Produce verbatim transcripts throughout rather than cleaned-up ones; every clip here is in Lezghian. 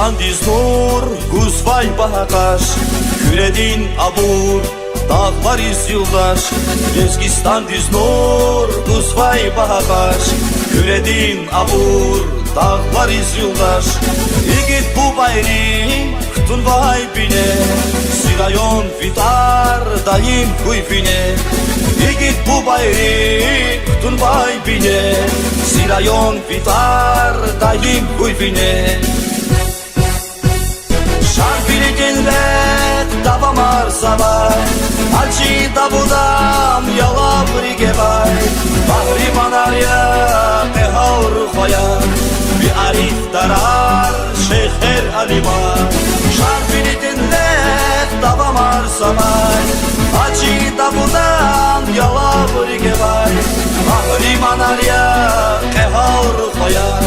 Лезгистандиз нур гузвай багьа къаш, Куьредин абур, дагълариз юлдаш. Лезгистандиз нур гузвай багьа къаш, Куьредин абур, дагълариз юлдаш. Игит бубайри кутунвай бине, зи район ви тӀвар даим хьуй вине. Игит бубайри кутунвай бине, зи район ви тӀвар даим хьуй вине. Шарвилидин рехъ давамарзавай, Гьажи Давудан ялаври гевай, къагьриманар я, къе гьал рухваяр, ви арифдарар, шейхер, алимар. Шарвилидин рехъ давамарзавай, Гьажи Давудан ялаври гевай, къагьриманар я, къе гьал рухваяр,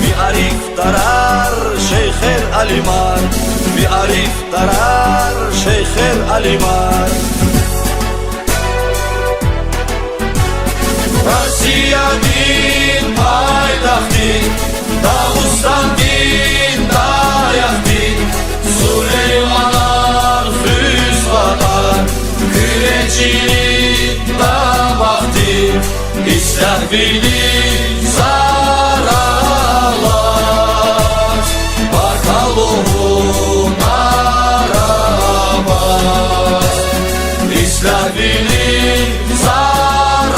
ви арифдарар, шейхер, алимар, ви арифдарар, шейхер, алимар. Россиядин пайдахъди, Дагъустандин даякъди, Сулейманар хуьз ватар, Куьре чилин дамахди, ислягьвилин сар алаз, баркалла лугьун араваз. Ислягьвилин сар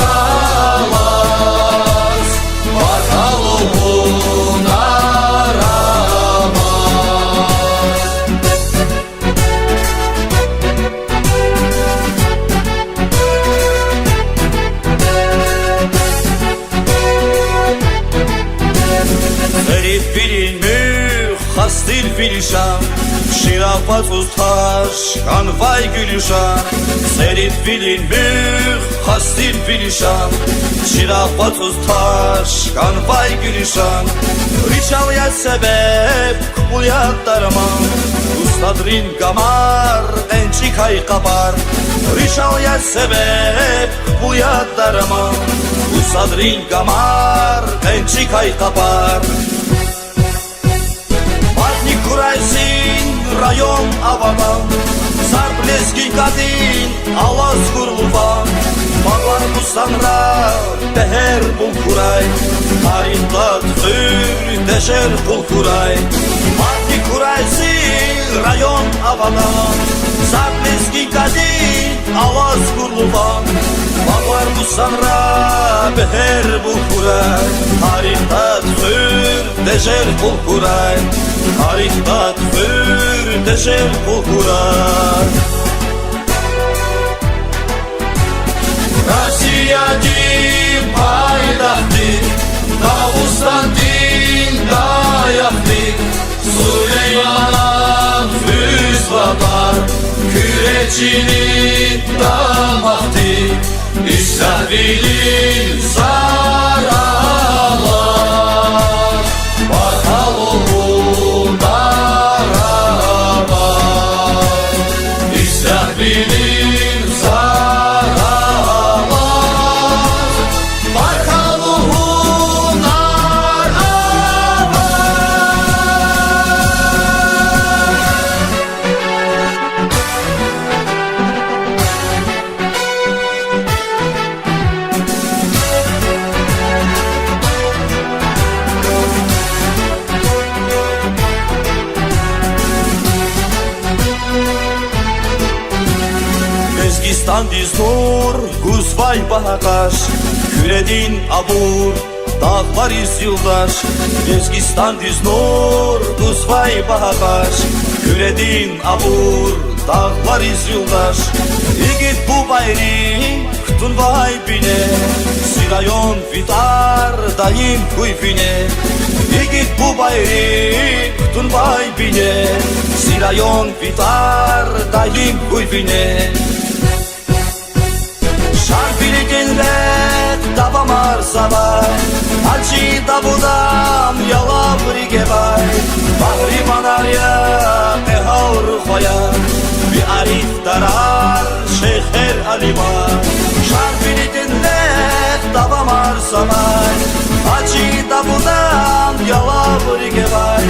алаз, баркалла лугьун араваз. Гъерибвилин муьгъ хас тир ви лишан, чирагъ вацӀуз таш кӀанвай гуьлуьшан. Гъерибвилин муьгъ хас тир ви лишан, чирагъ вацӀуз таш кӀанвай гуьлуьшан. Ричал я себеб, кпӀул я дарман, устадрин гамар, кьенчӀикай къапар. Ричал я себеб, кпӀул я дарман, устадрин гамар, кьенчӀикай къапар. Мадни хьурай зи район авадан, сарб лезги кьадин алаз гурлуван, багъар-бустанра бегьер бул хьурай, тарих тӀвар хуьр, дежер къул хьурай. Мадни хьурай зи район авадан, сарб лезги кьадин алаз гурлуван, багъар-бустанра бегьер бул хьурай, тарих тӀвар хуьр, дежер къул хьурай, тарих тӀвар хуьр, дежер къул хьурай. Россиядин пайдахъди, Дагъустандин даякъди, Сулейманан хуьз ватар, Куьре чилин дамахди, ислягьвилин сар алаз, баркалла лугьун араваз. Ислягьвилин сар алаз, баркалла лугьун араваз. Лезгистандиз нур гузвай багьа къаш, Куьредин абур, дагълариз юлдаш. Лезгистандиз нур гузвай багьа къаш, Куьредин абур, дагълариз юлдаш. Игит бубайри кутунвай бине, зи район ви тӀвар даим хьуй вине. Игит бубайри кутунвай бине, зи район ви тӀвар даим хьуй вине. Шарвилидин рехъ давамарзавай, Гьажи Давудан ялаври гевай, къагьриманар я, къе гьал рухваяр, ви арифдарар, шейхер, алимар. Шарвилидин рехъ давамарзавай, Гьажи Давудан ялаври гевай,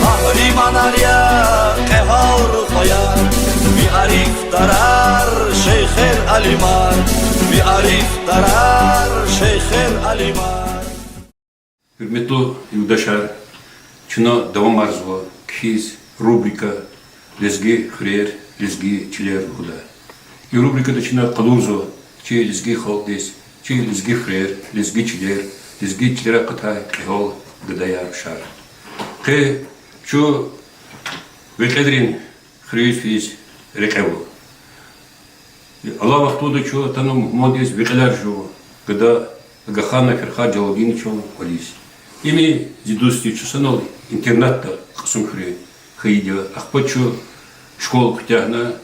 къагьриманар Анар я кьегьал рухваяр, ви арифдарар, шейхер, алимар, ви арифдарар, шейхер, алимар. Гьуьрметлу юлдашар, чна давамарзава кхьиз рубрика Лезги хуьрер, лезги чилер лугьудай. И рубрикада чна къалурзава чи лезги халкьдиз, чи лезги хуьрер, лезги чилер, лезги чилерай акъатай кьегьал гадаяр, рушар. Къе чун Векьедрин хуьруьз физ рекье ава. Алай вахтунда чун атана мугьмандиз Векьелар жува, гада Агаханна Фирхат Жалалдиновичан кӀвализ. Им зи дуст я, чун санал интернатда Кьасумхуьре хьайиди я, ахпа чун школа куьтягьна,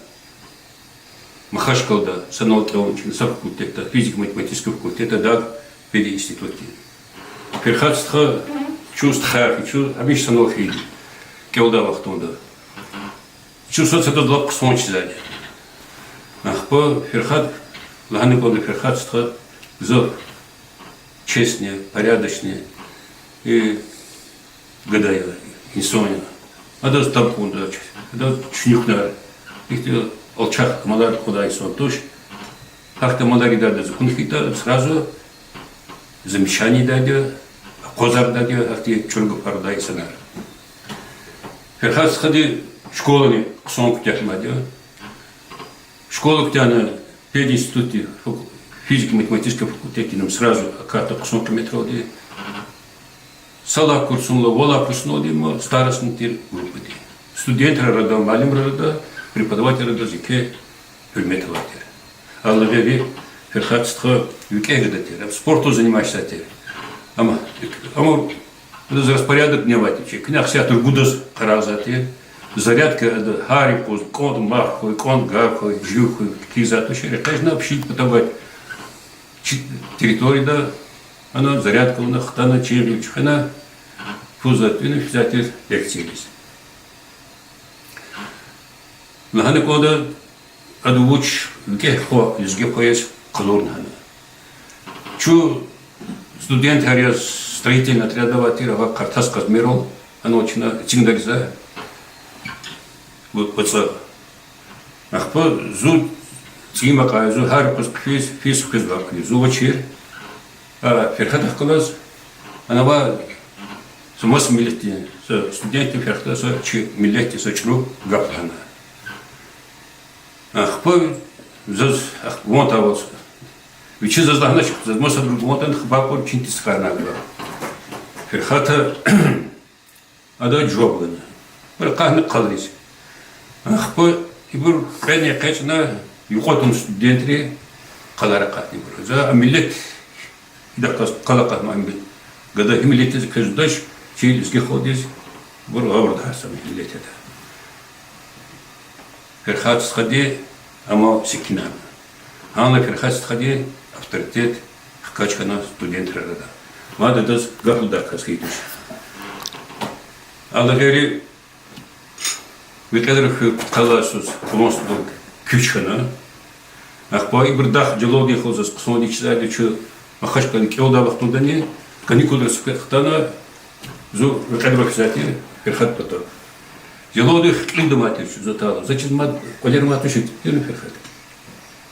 Махачкъалада санал кӀелна чна са факультетда, физико-математический факультетда, даг пединститутдин. Фирхат стха чун стхаяр хьи, чун гьамиша санал хьайиди кӀелдай вахтунда. Чун сад-садаз лап хъсан чизвайди. Ахпа Фирхат, лагьана кӀанда, Фирхат стха гзаф честный, порядочный, э, гада я, инсан я. Адаз таб кьундач, адаз чуьнуьхнар, ихьтин алчах амалар кьадай инсан туш. Гьахьтин амалар ийидайди зун хьайитӀа, сразу замечание ийидайди я, акъвазардай я гьахьтин чӀуру гафар лугьудай инсанар. Фирхат стхади школани хъсан куьтягьнавайди я. Школа куьтягьна пединститутдин фак-, физико-математический факультетдин, ам сразу акатда хъсан къиметралди. Са лагьай курсунилай вад лагьай курсуналди ма старостный тир группадин. Студентри арада, муаллимри арада, преподавателри арада еке гьуьрмет авай тир. Гьадалай гъейри, Фирхат стха викӀегь гада тир, ам спортдал заниматься жезвай тир. Ам, ам, адаз распорядок дня авай тир, чи куьне ахсятда ругудаз къарагъзавай тир. Зарядка ада гьар юкъуз кӀанда, мах хьуй, кӀанда гар хьуй, жув хьуй, кхьизвай тушир, экъечӀна общежитиедин патав авай чи территорияда, ана зарядка авуна хтана, чин гъил чуьхвена, фузвай тир, физвай тир лекцияриз. Лагьана кӀанда, ада вуч викӀегь хва, лезги хва яз къалурна гьана. Чун студентар яз строительный отрядда авай тир, ава Къартас Къазмирал, анал чна эцигна риза, вацӀа. Ахпа зун цӀийи макьай, зун гьар юкъуз хъфиз, физ хуьзвай куьн, зун авачир. А Фирхатахъ галаз, ана ава са маса миллетдин са студентди Фирхатаз са чи миллетдин са чӀуру гаф лагьана. Ахпа заз ахпа ван таваз. Вичи заз лагьанач, заз масадбуруз ван тан, хабар кьур, чин тестикарнавайди я. Фирхата ада жаваб гана. Абур акъатна къалариз. Ахпа ибур кьведни экъечӀна, юкьва тун студентри, къалар акъатна ибур. За а миллет идахъ галаз къал акъатна, гада гьи миллетдиз квез жедач, чи лезги халкьдиз, ибур гъавурда гьар са миллет ятӀа. Фирхат стхади амал секинарна. Гьанлай Фирхат стхадин авторитет хкаж хьана студентрин арада. Мад адаз гаф лугьудай кас хьайи туш. Гьадалай гъейри, Векьедрин хуьр пудкъанлай йисуз Кьулан студал куьч хьана. Ахпа ибурун дах Жалалдин халу заз хъсанди чизвайди, чун Махачкъаладин кӀелдай вахтундани каникулриз хквед хтана, зун Векьедрал физвай тир Фирхатдин патав. Жалалдин хкилдамай тир чун, зун атайла. Заз чиз мад кӀвалера мад тушир тирни Фирхат.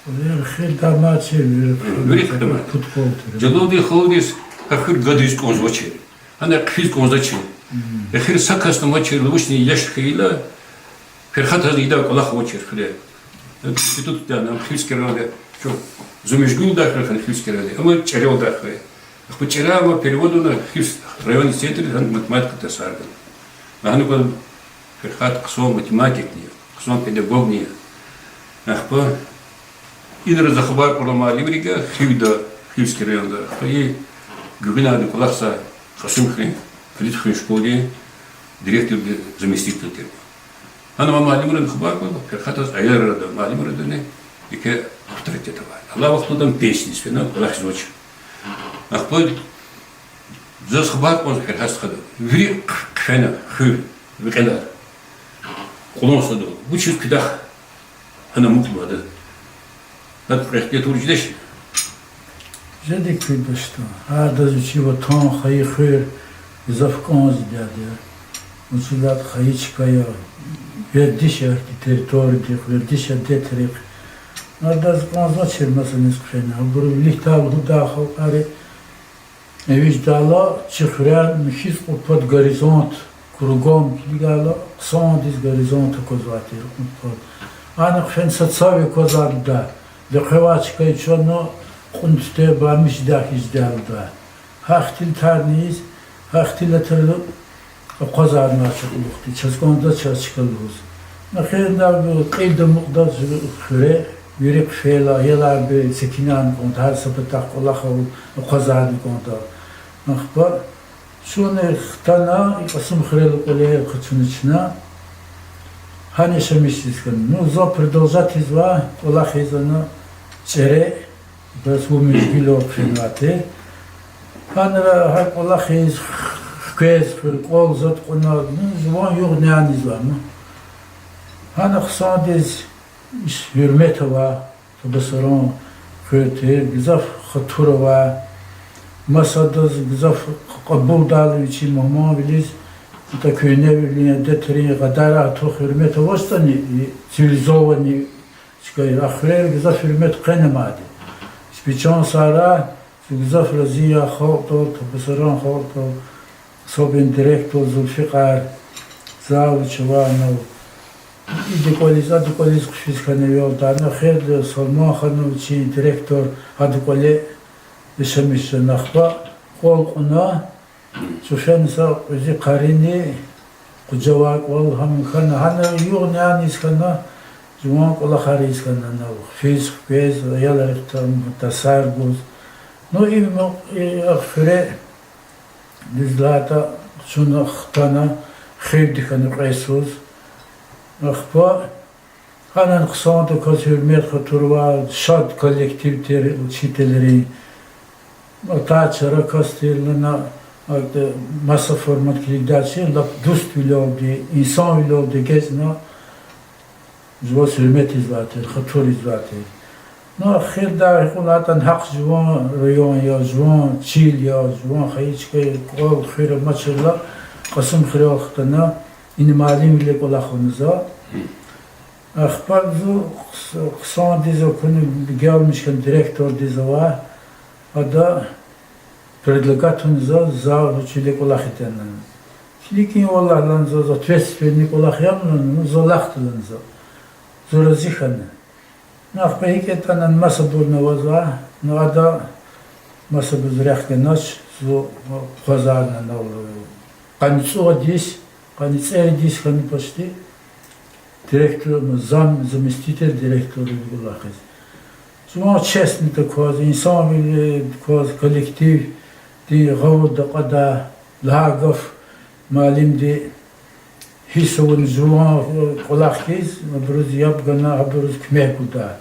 Вири хкилдамай тир, вири хкилдамай. Жалалдин халудиз а хуьр гада ийиз кӀанзавачир. Гьана хъфиз кӀанзавачир. Эхир са касни амачир, лугьуз яш хьайила, Фирхатаз ийидай кӀвалах авачир хуьре. Институтда, ам Хивский районда, чун, зун Межгуьлдай хуьре хьана, Хивский районда, ам ЧӀерелдай хуьре. Ахпа ЧӀерел ам перевод авуна, Хивс-, районный центрда гьана математика тарсар гана. Лагьана кӀанда, Фирхат хъсан математикни я, хъсан педагогни я. Ахпа инра за хабар кьур муаллимрига Хивда, Хивский районда. Ахпа и гуьгъуьнайдин кӀвалахзавай Кьасумхуьруьн, Кьилитхуьруьн школадин директордин заместитель тир. Гьана ам муаллимрин хабар кьуна, Фирхатаз аялрин арада, муаллимрин арадани еке авторитет авай. Алай вахтунда ам пенсиядиз фена, кӀвалахиз авач. Ахпа заз хабар кьазва Фирхат стхада. Вири хъ-, хъфена хуьр, Векьедар, Кьулан студал. Вучиз куьдахъ гьана амукьнавайди? Гьакӏ кьве ихтилат жедач. Жеди куьдачтӏа. Гьардаз вичин ватан, хайи хуьр гзаф кӏанзавайди я. Вучиз лагьайтӀа хайи чка я, вердиш я ихьтин территориядихъ, вердиш я адетрихъ. Адаз кӀанзавачир масаниз хъфена. Абуру виликдай лугьудай халкьари, виждайла чи хуьряй михьиз кьуд пад горизонт, кругом килигайла, хъсандиз горизонт аквазвай тир кьуд пад. Ана хъфена са цав аквазвайди лугьудай, лекьвай чка чна кьунтте бамиш жедай хьиз жедай лугьудай. Гьахьтин тарни ийиз, гьахьтин латара акъвазарнавай чи кьулухъди, чаз кӀанзавач чаз чка лугьуз. Эхирда кьилди амукьда хуьре, вири хъфейла, аялар бес секинарна кӀанда, гьар са патахъ кӀвалах ава, акъвазарна кӀанда. Ахпа чун хтана, и Кьасумхуьрел кӀвале къачуна чна, гьана яшамиш жез хьана. Ну, зун продолжать ийизва кӀвалах ийиз ана ЧӀере, бес вун муьжгуьлал хъфенвай тир. Гьанра гьа кӀвалах ийиз хквез хуьр, кӀвал зад кьуна, ну, жуван югъ-няни ийизвай ман. Гьана хъсандиз гьуьрмет авай, Табасаран хуьр тир, гзаф хатур авай, масадаз гзаф кьабулдайла вичин мугьманвилиз, атӀа куьгьневилин адетрин кьадар, артух гьуьрмет авачтӀани, цивилизованный чка я, а хуьрер гзаф гьуьрмет хъвена мад. Чпин чан сагърай, зун гзаф рази я халкьдал, Табасаран халкьдал, особенно директор Зулфикьар, завуч авай ана, ида кӀвализ, ада кӀвализ хъфиз хьана вялда, ана херда Салман хана вичин директор, гьада кӀвале яшамиш жен. Ахпа кӀвал кьуна, цуфена са кьуьзуь къарини, къужавай кӀвал гьам хьана, гьана югъ-няни ийиз хьана, жуван кӀвалахар ийиз хьана, ана хъфиз, хквез, аялрихъ тарсар гуз. Ну, им, и, а хуьре, дуьз лагьайтӀа, чун хтана, хуьрди хьана кьве йисуз. Ахпа гьанани хъсандаказ гьуьрмет-хатур авай, шад коллектив тир учительрин. Атай чара кас тир лагьана, акӀ маса формат килигдачир, лап дуствилелди, инсанвилелди эгечӀна, жуваз гьуьрмет ийизвай тир, хатур ийизвай тир. Ну, эхирдай гьикьван лагьайтӀани гьахъ жуван район я, жуван чил я, жуван хайи чка я, кӀвал, хуьр амачирла, Кьасумхуьрел хтана, ина муаллимвиле кӀвалах авуна за. Ахпа зун хъс-, хъсандиз акуна, гелмиш хьана директордиз авай, ада предлагать авуна за, завучвиле кӀвалах ийида лагьана. Килигин валлагь лагьана за, за ответственный кӀвалах я лагьана, ну, за алахъда лагьана за. Зун рази хьана. Ну, ахпа гьикӀ ятӀани масабурни авазва, ну, ада масабуруз рехъ ганач, зун акъвазарна анал, къанни цӀувад йис, къанни цӀерид йис хьана почти директор, ну, зам, заместитель директор кӀвалахиз. Жуван честный такваз, инсанвиле кваз, коллективдин гъавурда акьадай, лагьай гаф муаллимди гьисс авуна жуван кӀвалах хьиз, абуруз яб гана, абуруз куьмек гуда.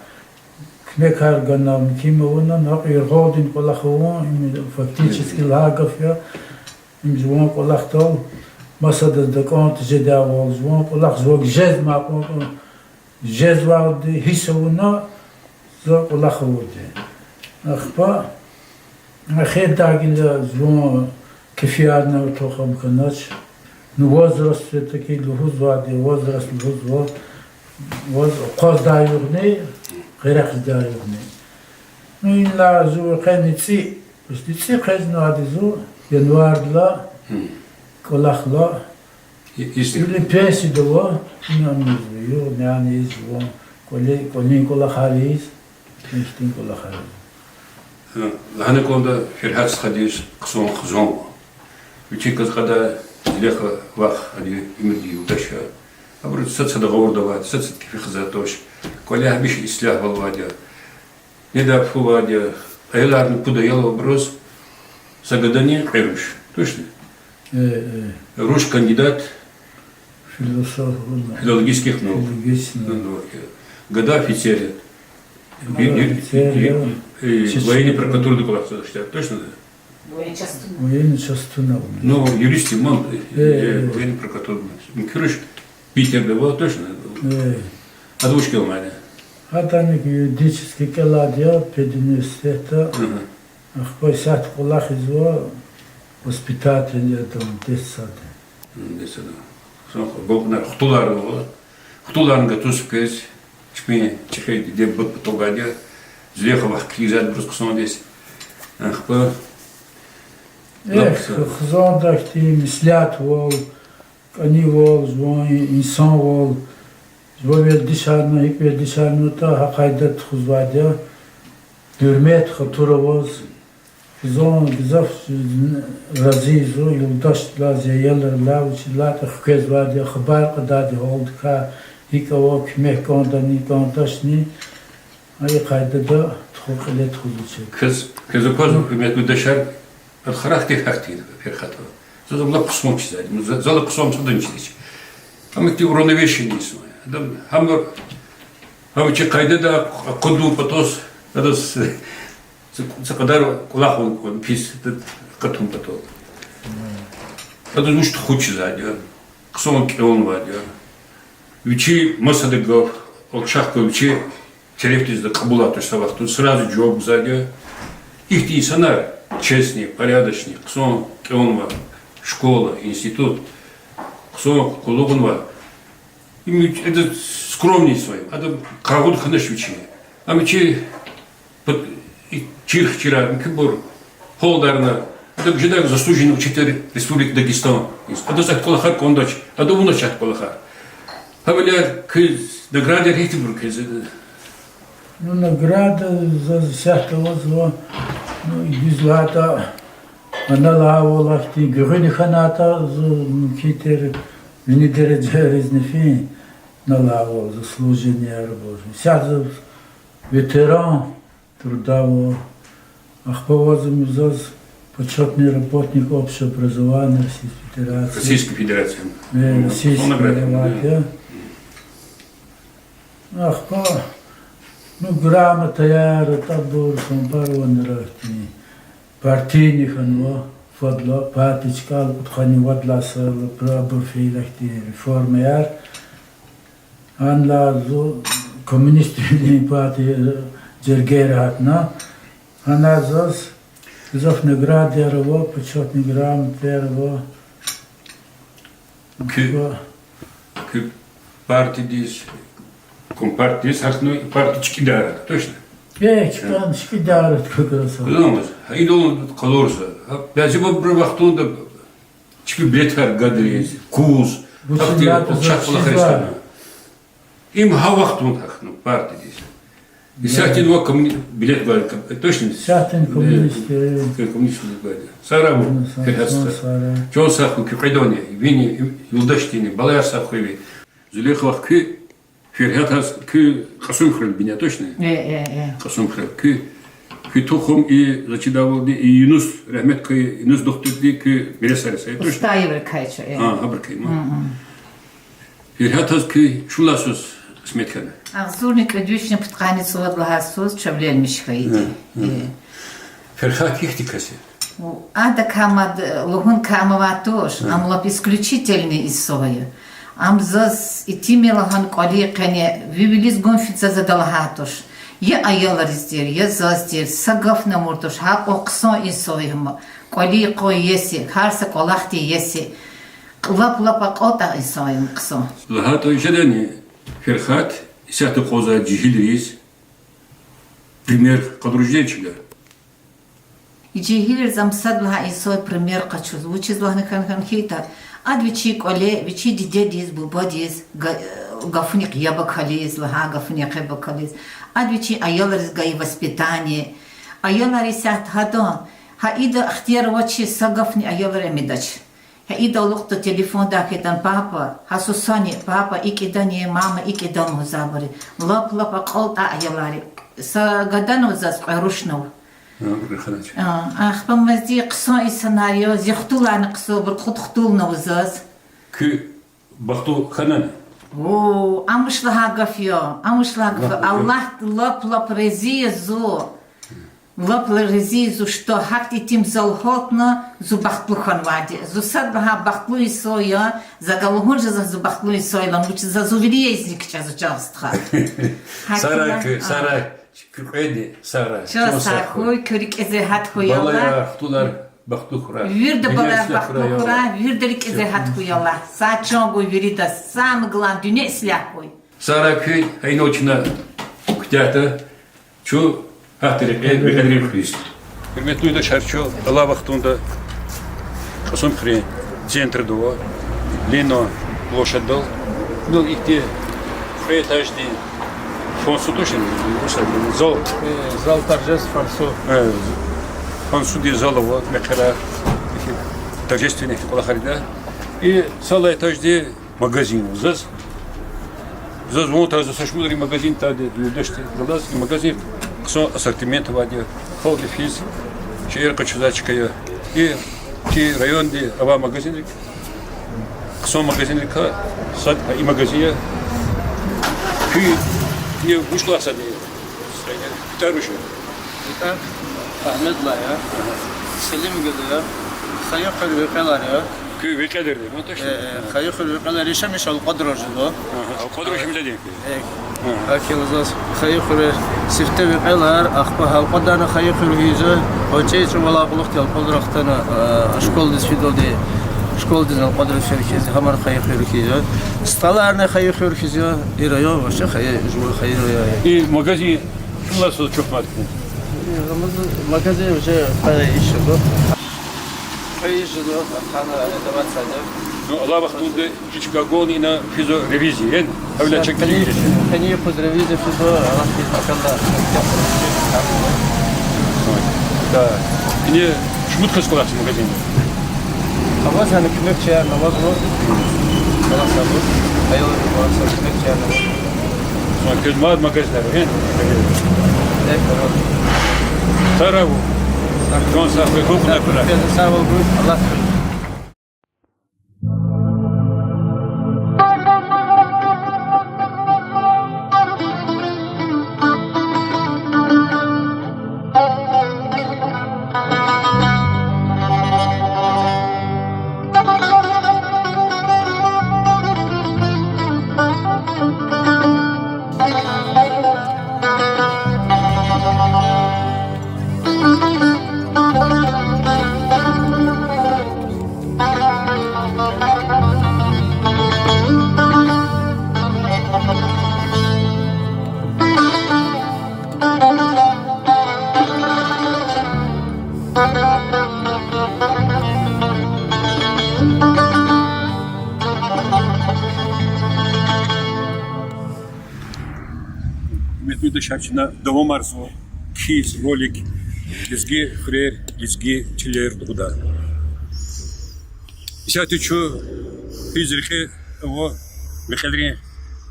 Куьмекар гана, муькуьм авуна, накь яргъалдин кӀвалах авун, им фактически лагьай гаф я, им жуван кӀвалахдал масадаз дакӀан тежедайвал, жуван кӀвалах жуваз жезмай кьван жезвалди гьисс авуна, за кӀвалах авурди. Ахпа эхирдай гила жуван кефиярни артух ам хьанач. Ну, возраст все-таки лугьузвайди, возраст лугьузва, ваз акъваздай югъни, къерехдай югъни. Ну, инлай зун къенин цӀи, почти цӀи къвезнавайди зун, январдилай кӀвалахдай. Или пенсияда ава, ина амизва, югъ-няни ийиз, ван, кӀвали-, кӀвалин кӀвалахар ийиз, ихьтин кӀвалахар. Лагьана кӀанда Фиргьад стхадиз хъсан хизан ава. Вичин кӀвалахдикай Зелеха вах, адан уьмуьрдин юлдаш я. Абуру сад-сад гъавурда авайди, сад-сад кефи хзайди туш. КӀвале гьамиша ислягьвал авайди я. Недай фу авайди я, аяларни пуд аял ава абуруз, са гадани кьве руш. Тушни? Руш кандидат филологических наук. Гада офицер я. Военный прокуратурада кӀвалахзавай. Тушни? Военный частуна. Ну, юрист я ман, военный прокуратурада. Муькуь руш Питерда ава, тушни? Ада вуч кӀелнай? Гьадани юридический кӀелайди я педуниверситетда. Ахпа исятда кӀвалахзава воспитатель я, детсад. Детсад. Хъсан гвакӀнар хтулар ава. Хтуларни гатуз квез, чпин чӀехи диде бут патав гайиди я. Зулейха вахъ килигзавайбуруз хъсандиз. Ахпа Эхь, хизанда ихьтин меслятвал, кӀанивал, жуван инсанвал, жува вердишарна, гьикӀ вердишарнаватӀа, гьа къайдада тухузвайди я. Гьуьрмет, хатур аваз. Хизан гзаф рази я зун, юлдашдилай, зи аялрилай, вучиз лагьайтӀа хквезвайди я, хабар кьадайди я гьалдикай, гьикӀ ава, куьмек кӀандани, кӀандачни. Гьа и къайдада тухун кьиле тухуз вичи. Квез, квез аквазва, гьуьрметлу юлдашар, ад характер гьахьтинди я Ферхатан. Заз ам лап хъсан чизвайди я, за-, зал хъсан садан чизвач. Ам ихьтин уравновешенный инсан я. Адам гьам, гьам чи къайдада акъудун патал, адаз са, са кьадар кӀвалах авун кӀанда пис, ада акъатун патал. Адаз вуч тухуз чизвайди я, хъсан кӀелнавайди я. Вичи масада гаф, алчах гаф вичи терефдиз кьабулай туш, са вахтунда сразу жаваб гузвайди я. Ихьтин инсанар честный, порядочный, хъсан кӀелнавай, школа, институт, хъсан къуллугънавай. Им вич-, это скромный инсан я, ада къагъуда хьанач вичи. Ам вичи пат-, и чирх чира, муькуьбур гьалдарна, ада жедай заслуженный учитель Республики Дагестан. Адаз ахьтин кӀвалахар кӀандач, ада авунач ахьтин кӀвалахар. Гьавиляй квез наградаяр гьихьтинбур квез? Ну, награда заз исятда авазва, ну, дуьз лагьайтӀа, аналай авал ахьтин гуьгъуьни хьанайтӀа, зун муькуь тир вини дережайризни фин, аналай авал заслуженныйяр аваз. Исятда заз ветеран труда ава, ахпа авазва заз почётный работник общего образования Российской Федерации. Российской Федерации. Э, Российской Федерации. Ахпа, ну, грамотаяр, тӀабур, хабар авунра ихьтин. Партийный хьанва, фадлай, партия чкӀал кьудкъанни вад лагьай йисалай абур фейила ихьтин реформаяр. Гьанлай зун коммунистдин партия жергейра гьатна. Гьана заз гзаф наградаяр ава, почётный грамотаяр ава. Куь, куь партиядиз, компартиядиз гьахьна, и партия чкӀидай арада, точно? Э, чкӀан, чкӀидай арада как раз. Куламаз, гьа идалай къалурзава. Гьа бязибуру вахтунда чпи билетар гадариз, куз, гьахьтин алчах кӀвалахар ийиз хьана. Им гьа вахтунда гьахьна партиядиз. Исятдинвай коммуни-, билет гвай, точно? Исятдин коммунист, э, коммунист билет гвайди. Сагърай вун, Ферхат стха. Чан сагъ хьуй, куь кьведани, вини, юлдашдини, балаяр сагъ хьуй ви. Зулейха вах куь, Ферхатаз куь Кьасумхуьрел бина, точно? Э, э, э. Кьасумхуьрел куь, куь тухум и заз чидайвалди и Юнус, рагьметлу Юнус духтурди куь миресар я, точно? Устаеврикай чу, э. А, абурукай, ма. Ферхатаз куь чун алай йисуз кьисмет хьана? Агъзурни кӀуьд вишни пудкъанни цӀувад лагьай йисуз Чавлелмиш хьайиди. Ферхат гьихьтин кас я? Адакай мад лугьун кам авай туш, ам лап исключительный инсан я. Ам заз итимир лагьана кӀвалин къене ви вилиз гун фида заз ада лагьай туш. Я аялриз тир, я заз тир, са гафни амур туш, гьакьван хъсан инсан я ам. КӀвалин къван иеси, гьар са кӀвалахдин иеси. Лап-лап акьалтӀай инсан я ам, хъсан. ЛагьайтӀа жедани, Ферхат, исятда акъвазнавай жегьилриз пример къалурзавай чида. Жегьилриз ам сад лагьай инсан я пример къачуз, вучиз лагьана хьана хьайитӀа, ада вичин кӀвале, вичин дидедиз, бубадиз га-, гафунихъ яб акализ, лагьай гафунихъ яб акализ, ада вичин аялриз гайи воспитание, аялар исятда гьадан, гьа ида ихтияр авачиз са гафни аялри амидач. Гьа ида алукьда телефондай хьайитӀани, папа, гьа сусани, папа икӀ ийидани, мама икӀ ийидани лугьузвайбур я. Лап-лап акьалтӀай аялар я. Са гадани ава заз, кьве рушни ава. Ахпа мад зи хъсан инсанар я, зи хтуларни хъсан, абур кьуд хтулни ава заз. Куь бахтлу хьанани? О, ам вуч лагьай гаф я, ам вуч лагьай гаф я. Аллагьди лап-лап рази я зун. Лап-лап рази я зун, что гьахьтин итимзал гьалтна, зун бахтлу хьанвайди я. Зун сад лагьай бахтлу инсан я, за галугьун жезва зун бахтлу инсан я лагьана, вучиз за зун вири езни кичӀезва, чан стха. Сагърай куь, сагърай, куь кьведни сагърай. Чан сагъ хьуй, куь рикӀиз регьят хьуй, Аллагь. Балаяр, хтулар. Бахтлу хьурай. Вирида балаяр бахтлу хьурай, вирида рикӀиз регьят хьуй Аллагь. Сагъ чан гуй виридаз, самое главное, дуьнья ислягь хьуй. Сагърай куьн, гьа инал чна куьтягьда чун гьахьтин рекье векьерин хуьруьз. Гьуьрметлу юлдашар, чун алай вахтунда Кьасумхуьруьн центрда ава, Ленин площадьдал. Ну, ихьтин кьве этаждин фойе тушни, зал. Э, зал торжеств, фойе. Э, фойедин зал ава, мехъерар, ихьтин торжественный кӀвалахар ийида. И са алай этажди магазин ава заз. Заз ван тайи, заз са шумудри магазин тайиди, юлдашди галаз, и магазин хъсан ассортимент авайди я, халкьди физ шейэр къачузвай чка я. И чи районди авай магазинрик, хъсан магазинрикай сад и магазин я. Куьн, куьне вуч лагьай сад я? ТӀвар вуч я? ТӀвар Агьмедуллагь я. Селимгила я. Хайи хуьр Векьелар я. Куьн Векьелердин я, точно? Э, э, Хайи хуьр Векьелар, яшамиш Алкьвадраз жезва. Агьа, Алкьвадраз яшамиш жеди? Э, гьакӀ хьайила заз Хайи хуьр, сифте Векьелар, ахпа Алкьвадарни Хайи хуьр хьиз я, гьа чӀал чӀавалай кьулухъди Алкьвадар хтана, э, школадиз фидалди, школадиз Алкьвадраз фена хьиз, гьамни Хайи хуьр хьиз я. СтӀаларни Хайи хуьр хьиз я, и район вообще хайи, жува хайи район я. И магазин чун лагьай чӀавуз чухматӀа? Магазин уже хайи ишлугу. Хайи ишлугу, хана арендовать ийида. Ну, алай вахтунда и чка гвайни ина физва ревизия, яни? Гьавиляй чка къенин, къенин юкъуз ревизия физва, алахъиз акалда. Да. Ина шумуд кас кӀвалахзава магазинда? Аваз гьана куьмекчияр авазва. Квез мад магазинар, э? Сагърай. Кван сагъ хьуй, гукна пара. Сагъ хьуй, Аллагь. Гьуьрметлу юлдашар, чна давамарзава кхьиз ролик лезги хуьрер, лезги чилер лугьудай. Исятда чун физ рекье ава Векьелрин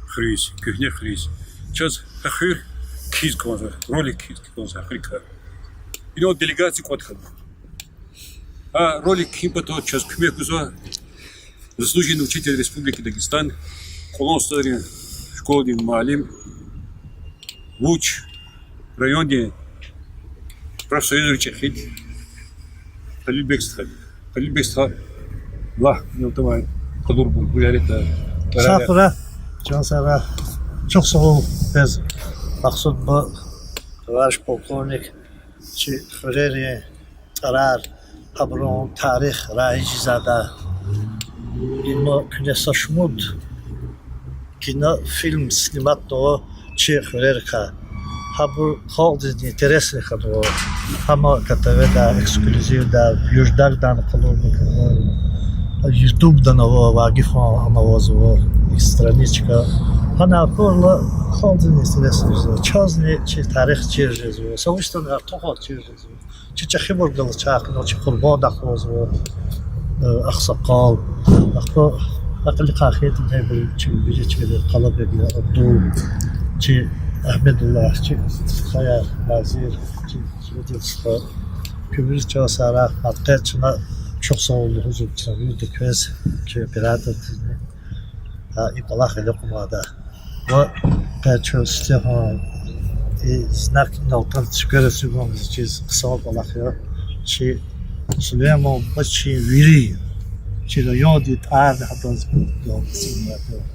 хуьруьз, куьгьне хуьруьз. Чаз гьа хуьр кхьиз кӀанзава, ролик кхьиз кӀанзава гьа хуьруькай. Инал делегация кӀватӀ хьана. Гьа ролик кхьин патал чаз куьмек гузва заслуженный учитель Республики Дагестан, Кьулан СтӀалрин школадин муаллим, вуч райондин профсоюзрин чӀехиди Халилбек стха. Халилбек стха, лагь, инал атанвай къалурбур, гуьлеритӀа, тӀварар. Сагърай, чан сагърай. Чухсагъул квез, Максуд буба, товарищ полковник, чи хуьрерин тӀварар, гьабурун тарих раижзавайда. Има куьне са шумуд кинофильм сниматьнава чи хуьрерикай. Гьабур халкьдизни интересный хьанва. Гьам КТВ-да эксклюзивда, Юждагдан къалурна кӀанзава. Ютубдани ава, Вагифан ана авазва, страничка. Гьана акурла халкьдизни интересный жезва. Чазни чи тарих чир жезва. Са вуч ятӀани артухар чир жезва. Чи чӀехибур галаз чахъ, чи Къурбандахъ авазва, э, агъсакъал. Ахпа гьакъилихъай хьайитӀа, мебел чи вири чи Къалабег я, Абдул, чи Агьмедуллагь, чи стхаяр, Назир, чи Зубедин стха. Куьмир чан сагърай, гьа къе чна чухсагъул лугьузва чна вирида квез, чи оператор тизни. Гьа и кӀвалах гъиле кьунвайда. Ва къе чун Стефан и знак инал атана чуквераз чӀугун зичиз хъсан кӀвалах я. Чи Сулейман буба чи вири, чи райондин тӀварни гьадаз галкӀиз.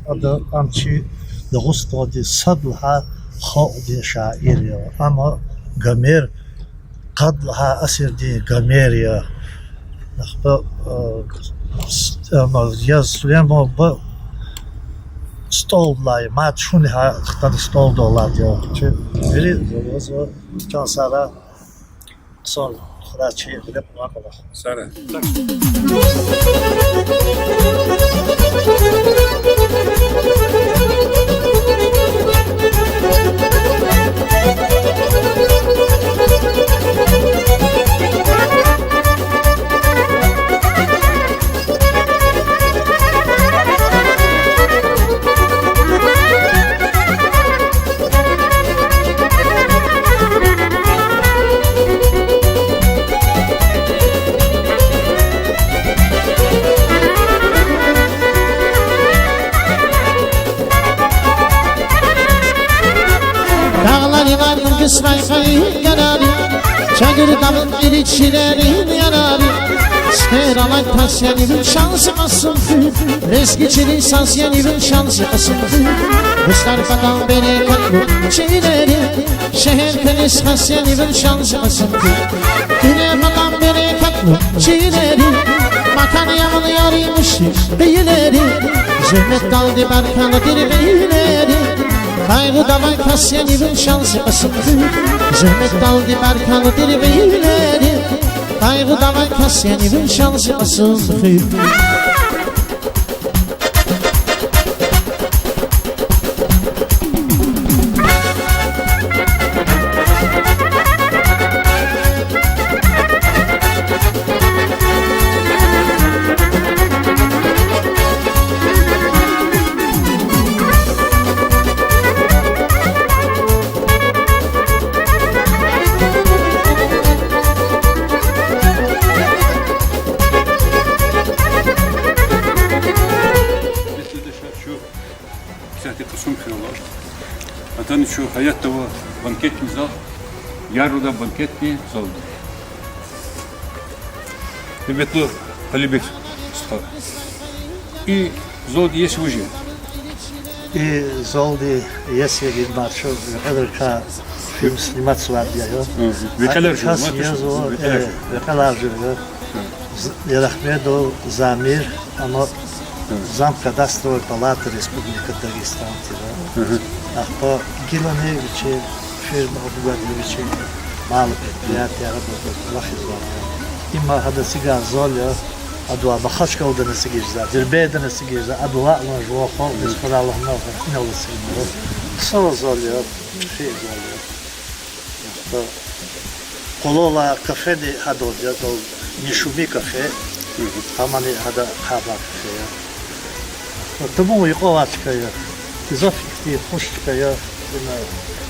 Ада, ам чи Дагъустандин сад лагьай халкьдин шаир я. Ам Гомер, къад лагьай асирдин Гомер я. Ахпа, э, с-, э, ма, я Сулейман буба столдилай, мад шуни гьа хтана столдал алад я. Чи вири зурза чан сара, хъсан хурай чи гъиле кьунвай кӀвалах. Сара. Дагъларилай нугусрай къайи янари, Чагъар дагъдин ирид чилерин янари, сифте алай тас яни вун шанси Кьасумхуьр, лезги чилин саз яни вун шанси Кьасумхуьр. Дустар патал берекатлу чилери, шегьер кьилиз хас яни вун шанси Кьасумхуьр. Дуьнья патал берекатлу чилери, макан я вун яри муьшкуьр кьилери, зегьметдалди баркалла тир гъилери. Къайгъуда авай кас яни вун шанси Кьасумхуьр, зегьметдалди баркалла тир гъилери. Къайгъуда авай кас яни вун шанси Кьасумхуьр. Исятда чун Кьасумхуьр ава. Атана чун гьаятда ава банкетный зал, Яруда банкетный зал. Гьуьрметлу Алибек стха, и залди иеси вуж я? И залди иеси я, ма чун векьерикай фильм сниматьзавайди я. Векьер жезва, векьер жезва. З-, Ярагьмедов Замир, ама замкадастровой палаты Республики Дагестан тир. Ахпа гилани вичин фирма абугадни вичин мал-предприятияр абур кӀвалахзавайди я. Има гьадан эцигай зал я, адавай Махачкъаладани эцигиз жезвай, Дербентдани эцигиз жезвай, адавай ван жуван халкьдиз хьурай лагьана, инал эцигнава. Хъсан зал я, хъфин зал я. Къулай кафени гьадал я, Не шуми кафе, гьамани гьада хъайибур кафе я. Тамун юкьвал чка я, гзаф ихьтин хуш чка я, ина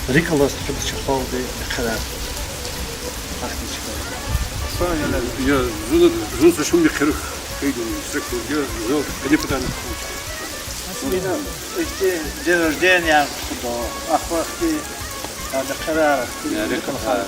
рикӀ алаз тухуда чи халкьди мехъерар. Ахьтин чка я. Са я, я, зун, зун са шумни хъирих хъийида, са кур я, зун къени патани. Ихьтин день рождения тухуда, ахвахти, ада къарар, я, рикӀ алаз.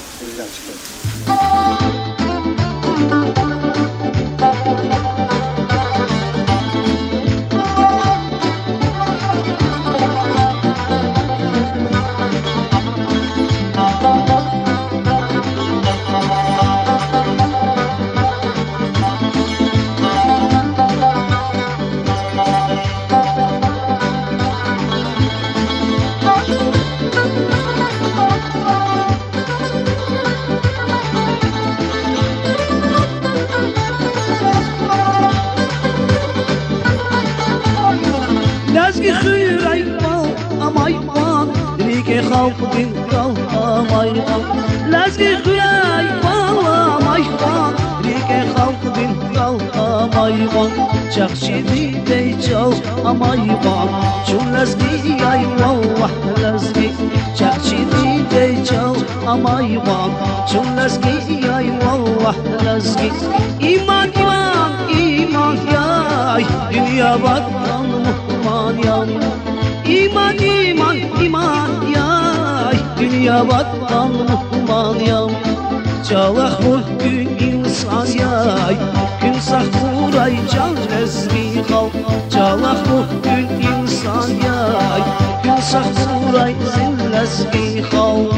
Лезги хуьряй ван амай ван, рикӀе халкьдин кал амай ван. Лезги хуьряй ван амай ван, рикӀе халкьдин кал амай ван. Чахъ чидидей чӀал амай ван, чун лезгияй, валлагь, лезги. Чахъ чидидей чӀал амай ван, чун лезгияй, валлагь, лезги. Иман, иман, иман яй, дуьнья ватан мугьман яй. Иман, иман, иман яй, дуьнья ватан мугьман яй. ЧӀалахъ хьухь, куьн инсан яй, куьн сагъ хьурай, чан лезги халкь. ЧӀалахъ хьухь, куьн инсан яй, куьн сагъ хьурай, зи лезги халкь.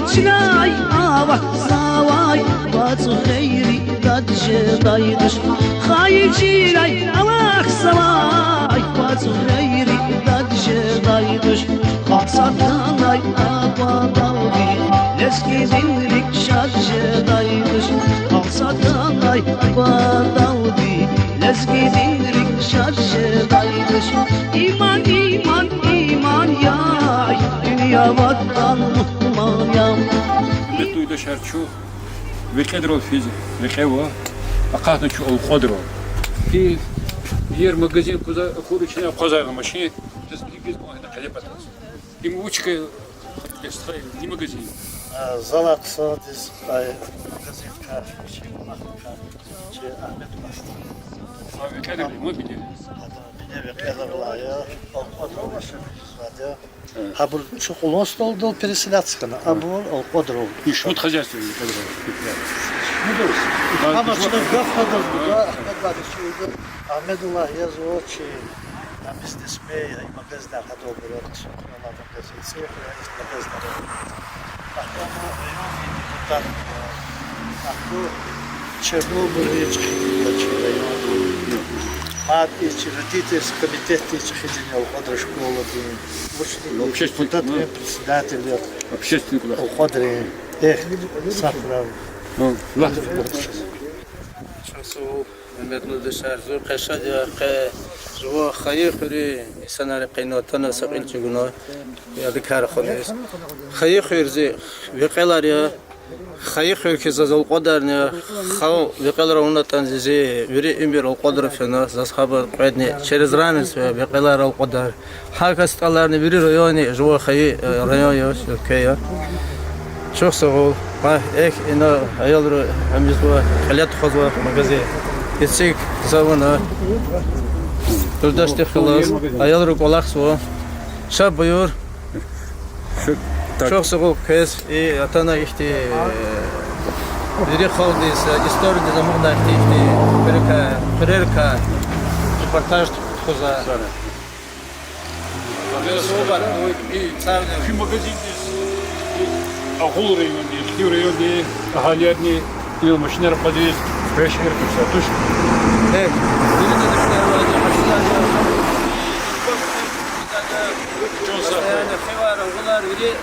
Чилай авахьзавай вацӀ гъейри дад жедай туш. Хайи чилай авахьзавай вацӀ гъейри дад жедай туш. Халкь сад хьанай аквадалди лезгидин рикӀ шад жедай туш. Халкь сад хьанай аквадалди лезгидин рикӀ шад жедай туш. Иман, иман, иман я, дуьнья ватан мугьман я. Гьуьрметлу юлдашар, чун Векьедрал физ рекье ава, акъатна чун Алкьвадрал. И, иер магазин куза, акур ична акъвазай машин, жез гьикӀ гьикӀ кӀан гьана къелеп атаз. Им вуч хьи, стхаяр, и магазин? А, залай хъсандиз, ай, магазин кар, чи кӀвалахрин кар, чи Агьмед Паста. А, Векьедрал, ма бине. Ада бине Векьедрал я, Алкьвадрал машин физвайди я. Гьабур чун Кьулан СтӀалдал переселяться хьана, абур Алкьвадрал. И шумуд хозяйство я, Векьедрал? Амма чна гаф гьадаз гуда, Агьмед Вагьидович, чи, а, бизнесмен я, и магазинар гьадал гурай, Кьулан магазин, цӀийи хуьре и магазинар. Ахпа райондин депутат я, ахпа Чернобылдин чӀехиди я чи райондин. Мад и чи родительский комитетдин чӀехидини я Алкьвадрал школадин. Вучни, ну, общественник, депутатдин, ну, председатель я. Общественник, да. Алкьвадрин. Эх, сагърай. Ну, ла. Чун су Мегьамед Нурдашар, зун къе шад я, къе жуван хайи хуьруьн инсанар къе ина атана са кьил чӀугуна, я дикар хьуниз. Хайи хуьр зи Векьелар я, хайи хуьр хьиз заз Алкьвадарни я, хал Векьелар авунатӀан зи вири уьмуьр Алкьвадар фена, заз гьабур къведни через равенство я Векьелар, Алкьвадар. Гьа кас СтӀаларни вири районни жуван хайи, э, район я, уьлкве я. Чухсагъул. Гьа, эхь, ина аялри гьамизва, кьиле тухузва магазин. Эцигзавуна. Юлдашдихъ галаз аялри кӀвалахзава. Ша буюр. Чухсагъул квез, и атана ихьтин, э, вири халкьдиз, э, историдиз амукьна ихьтин, ихьтин хуьрерикай, хуьрерикай репортаж тухузва. Куь магазиндиз Агъул райондин, Хив райондин агьалиярни ил машинар акъвазиз пешкеш гузвай туш. Чан сагъ хьуй.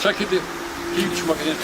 Шакиди, ким чу магазин?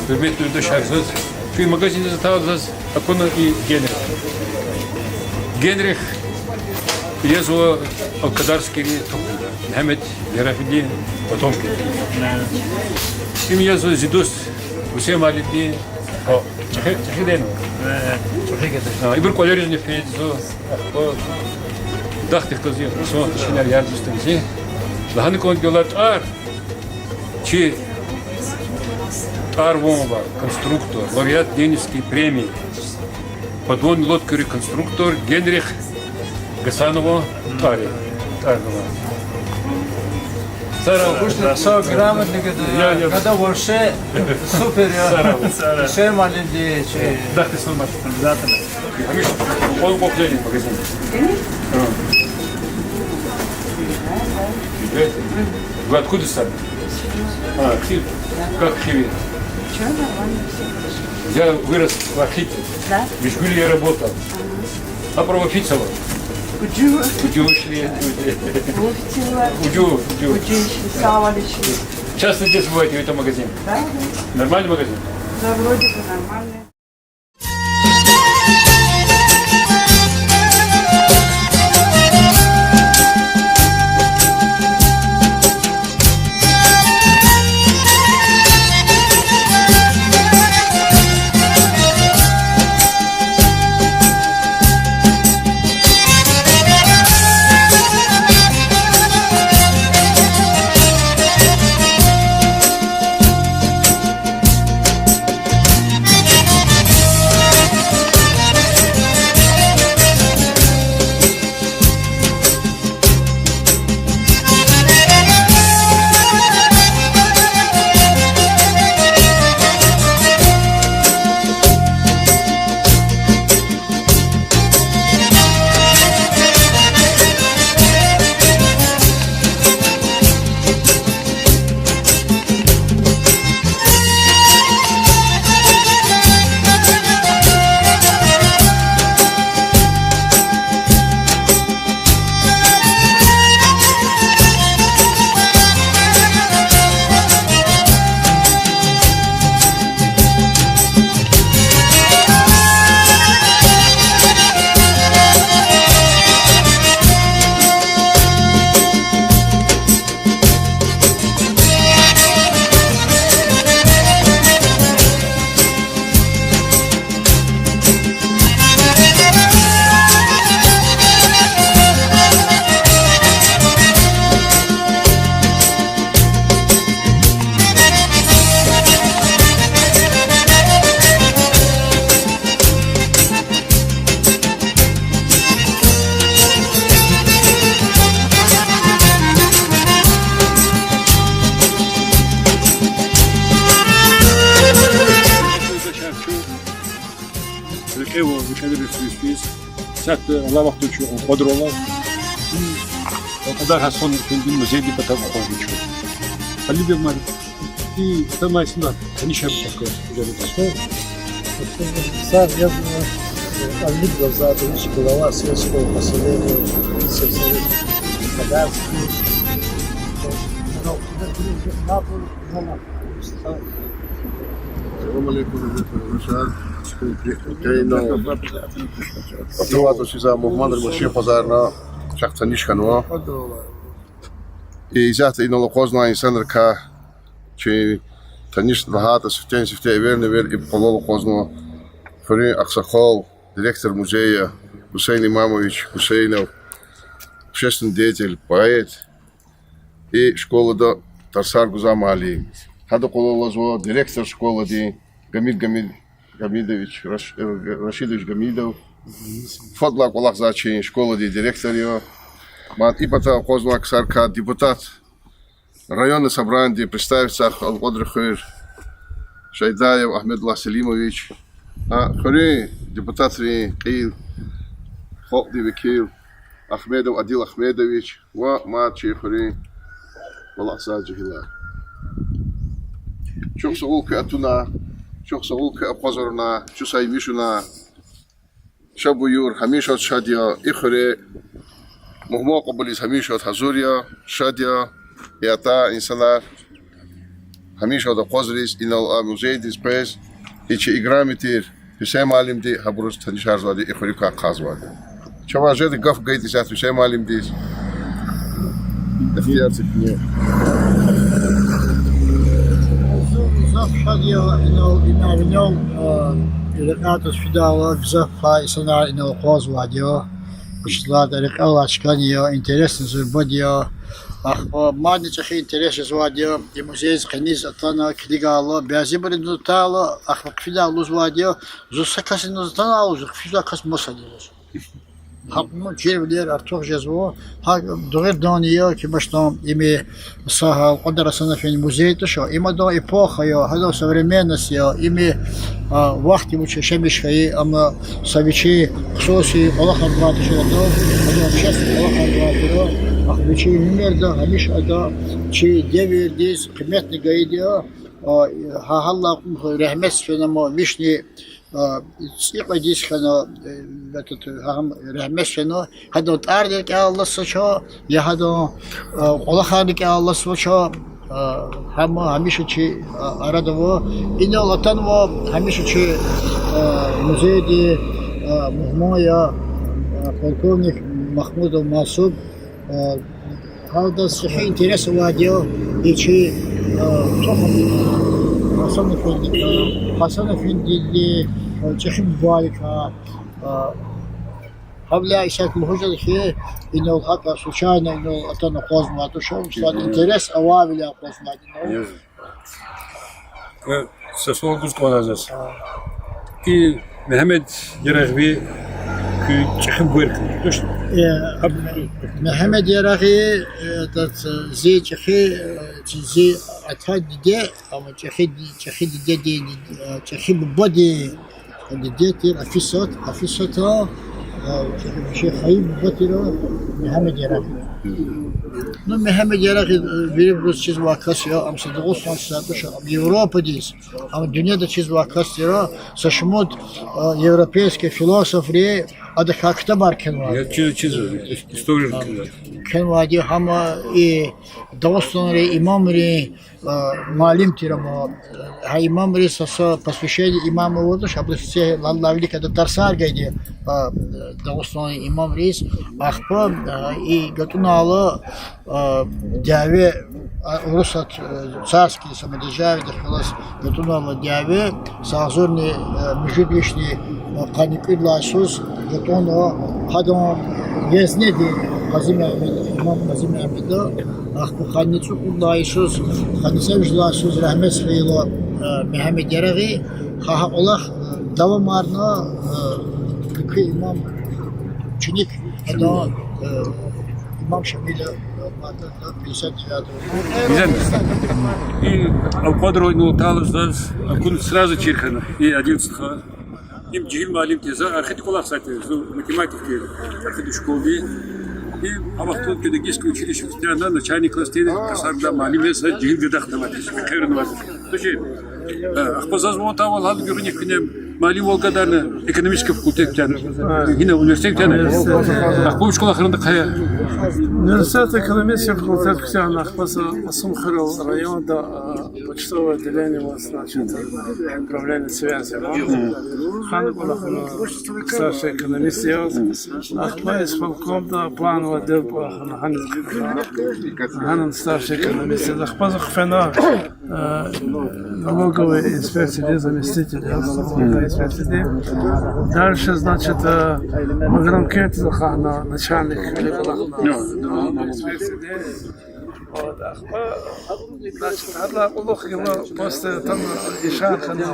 Гьуьрметлу юлдашар, заз куь магазиндиз атайла, заз акуна и Генрих. Генрих язва Алкадарскийрин тухумда, Мегьамед Ярагъидин потомкадин. Им язва зи дуст Гьуьсейнмалимдин чӀехи-, чӀехидин. Ибур кӀвалеризни физва, ахпа дахдихъ галаз хъсан шинар яр-дустар зи. Лагьана кӀанда, гелар тӀвар, Чи тӀвар-ван авай конструктор, лауреат Ленинской премии, подводной лодкайрин конструктор Генрих Гасанован тӀвар я. ТӀвар я. Сара. Грамотный гада, я, я, гада вообще супер я. Сара. Сара. Шер малимди чи. Да, ты сама, обязательно. Гамиш, он кухне магазин. А. Вы откуда сами? А, Хив. Как в Хиве? Чё, нормально, всё хорошо. Я вырос в Ахите. Да? В Ижгуле я работал. Ага. А правофицева? Уджу. Уджу шли. Уфтила. Уджу, уджу. Уджу шли, савали шли. Часто здесь бываете, в этом магазине? Да, да. Нормальный магазин? Да, вроде бы нормальный. Рекье ва рекье вири физ. Сятда алай вахтунда чун Къвадралай. Ва Къадар Гьасан эфендини музейдин патав акъвазнава чун. Али бегьмари, и тамай сина таниш я бу кас, уже не такой. Сам я, э, Алиб Гавзатович, глава сельского поселения сельсоветский Кадарский. Салам алейкум, ребята, ребята. Атуватуш сиза мугьманри машин хъвазарна, чахъ таниш хьанва. И исятда инал акъвазнавай инсанрикай чи таниш лагьайтӀа, сифтени-сифте эвер-невер и къвалал акъвазнава хуьруьн агъсакъал, директор музея Гусейн Имамович Гусейнов, общественный деятель, поэт, и школада тарсар гузвай муаллим. Гьадан къвалал алазва директор школадин Гамид Гамид-, Гамидович Раш-, э, Рашидович Гамидов. Фадлай кӀвалахзавай чи школадин директор я. Мад и патав акъвазнавай ксарикай депутат районный собраниедин, представитель Алкьвадрин хуьр Шайдаев Агьмедуллагь Селимович, а хуьруьн депутатрин кьил, халкьдин векил Ахмедов Адил Ахмедович ва мад чи хуьруьн кӀвалахзавай жегьилар. Чухсагъул квез атуна, чухсагъул квез акъвазарна, чун саймишуна. Ша буюр, гьамиша шад я и хуьре, мугьман кьабулиз гьамиша гьазур я, шад я, и атай инсанар гьамиша акъвазриз, инал а музейдиз къвез, и чи играми тир Гьуьсейн муаллимди гьабуруз танишарзавайди, и хуьруькай ахъайзавайди. Чавай жеди гаф гайитӀа исятда Гьуьсейн муаллимдиз. Ихтияр це куьне. Зав шад я инал, инал, инал, а, рекье туш фидайла, гзаф пай инсанар инал акъвазвайди я. Вучиз лагьайтӀа рекьелай чкани я, интересни зурбади я. Ахпа мадни чӀехи интерес жезвайди я, и музейдиз къенез атана, килигайла, бязибуру атайла, ахпа хъфидай лугьузвайди я, зун са касдиз атанайла, зун хъфизвай кас масадиз. Гьакьван чирвилер артух жезва, гьа дугъриданни я ки, башдан им са гьа Кьадар Гьасанован музей туш, им адан эпоха я, гьадан современность я, им, а, вахт вуч яшамиш хьайи, амма са вичин хсуси кӀвалахар гвай туш ада, адан общественный кӀвалахар гвай тир, ахпа вичин уьмуьрда гьамиша ада чи девирдиз къиметни гайиди я, а, гьа гьаллай кьулухъ рагьметдиз фена, амма вични, а, цӀикьвед йис хьана, э, этот, гьам рагьметдиз фена, гьадан тӀварни рикӀелай алаз авач, я гьадан, а, кӀвалахарни рикӀелай алаз авач, а, гьам гьамиша чи, а, арада ава. Инал атанвай гьамиша чи, а, музейдин, а, мугьман я, а, полковник Махмудов Масуб, а, гьадаз чӀехи интерес авайди я и чи, а, тухум, Гьасан эфенди, а, Гьасан эфендидин, а, чӀехи бубайрикай, а, гьавиляй исятда лугьуз жеда хьи, инал гьакӀ случайно инал атана акъвазнавай туш, вучиз лагьайтӀа интерес авайвиляй акъвазнавайди я. Э, са суал гуз кӀанзава заз. И Мегьамед Ярагъви куь чӀехи бубайрикай я, точно? Э, Мегьамед Ярагъви, э, этот, э, зи чӀехи, э, чи зи ата-диде, амма чӀехи ди-, чӀехи дидедин, э, чӀехи бубадин диде тир Афисат, Афисата, э, чи хайи буба тир Мегьамед Ярагъви. Ну, Мегьамед Ярагъви, э, вирибуруз чизвай кас я, ам са Дагъустандиз туш, ам Европадиз, ам дуьньядиз чизвай кас тир, са шумуд, э, европейский философри адакай ктабар кхьенвай. Я чиз, чиз, история кхьенвайди, гьам и Дагъустандин имамрин, э, муаллим тир ам, э, гьа имамриз са, са посвящение имама авуртӀа, ша абуру са лаллавилик ада тарсар гайиди, э, Дагъустандин имамриз, ахпа, э, и гатӀунайла, э, дяве, э, Урусат, э, царский самодержавиедихъ галаз гатӀунайла дяве, са агъзурни, э, муьжуьд вишни, э, къанни кӀуьд лагьай йисуз гатӀунва, гьадан езнеди Къази Мегьамед, имам Къази Мегьамеда, ахпа къанни цӀукьуд лагьай йисуз, къанни цӀемуьжуьд лагьай йисуз рагьметдиз фейила, э, Мегьамед Ярагъви, гьа, гьа кӀвалах, э, давамарна, э, куь имам ученик, гьадан, э, имам Шамила, э, пятьдесят девятого. Гзаф. И Алкьвадрал инал атайла заз акуна сразу чир хьана, и Адил стха. Им жегьил муаллим тир, за архидин кӀвалахзавай тир, зун математик тир, архидин школада. И гьа вахтунда педагогическое училище куьтягьна, начальный класс тир, тарсар гудай муаллим я, са жегьил гада хтанвай тир, хъвер авунвай тир. Тушир. Э, ахпа заз ван атайвал гьадан гуьгъуьниз куьне муаллимвал гадарна, экономический факультет куьтягьна. Гьина университет куьтягьна. Ахпа вуч кӀвалахарни ахъая? Университет экономический факультет куьтягьна, ахпа са Кьасумхуьрел районда, а, почтовое отделение, вот, значит, управление связи, вот. Гьана кӀвалахна старший экономист яз. Ахпа исполкомда плановый отдел кӀвалахна, гьана, гьана старший экономист яз. Ахпа за хъфена, э, налоговый инспекциядин заместитель яз, налоговый инспекциядин. Дальше, значит, э, Магьрамкентда за хьана начальник, кӀвалахна налоговый инспекциядин. Вот, ахпа, значит, гьадалай кьулухъ гила после там ишар хьана,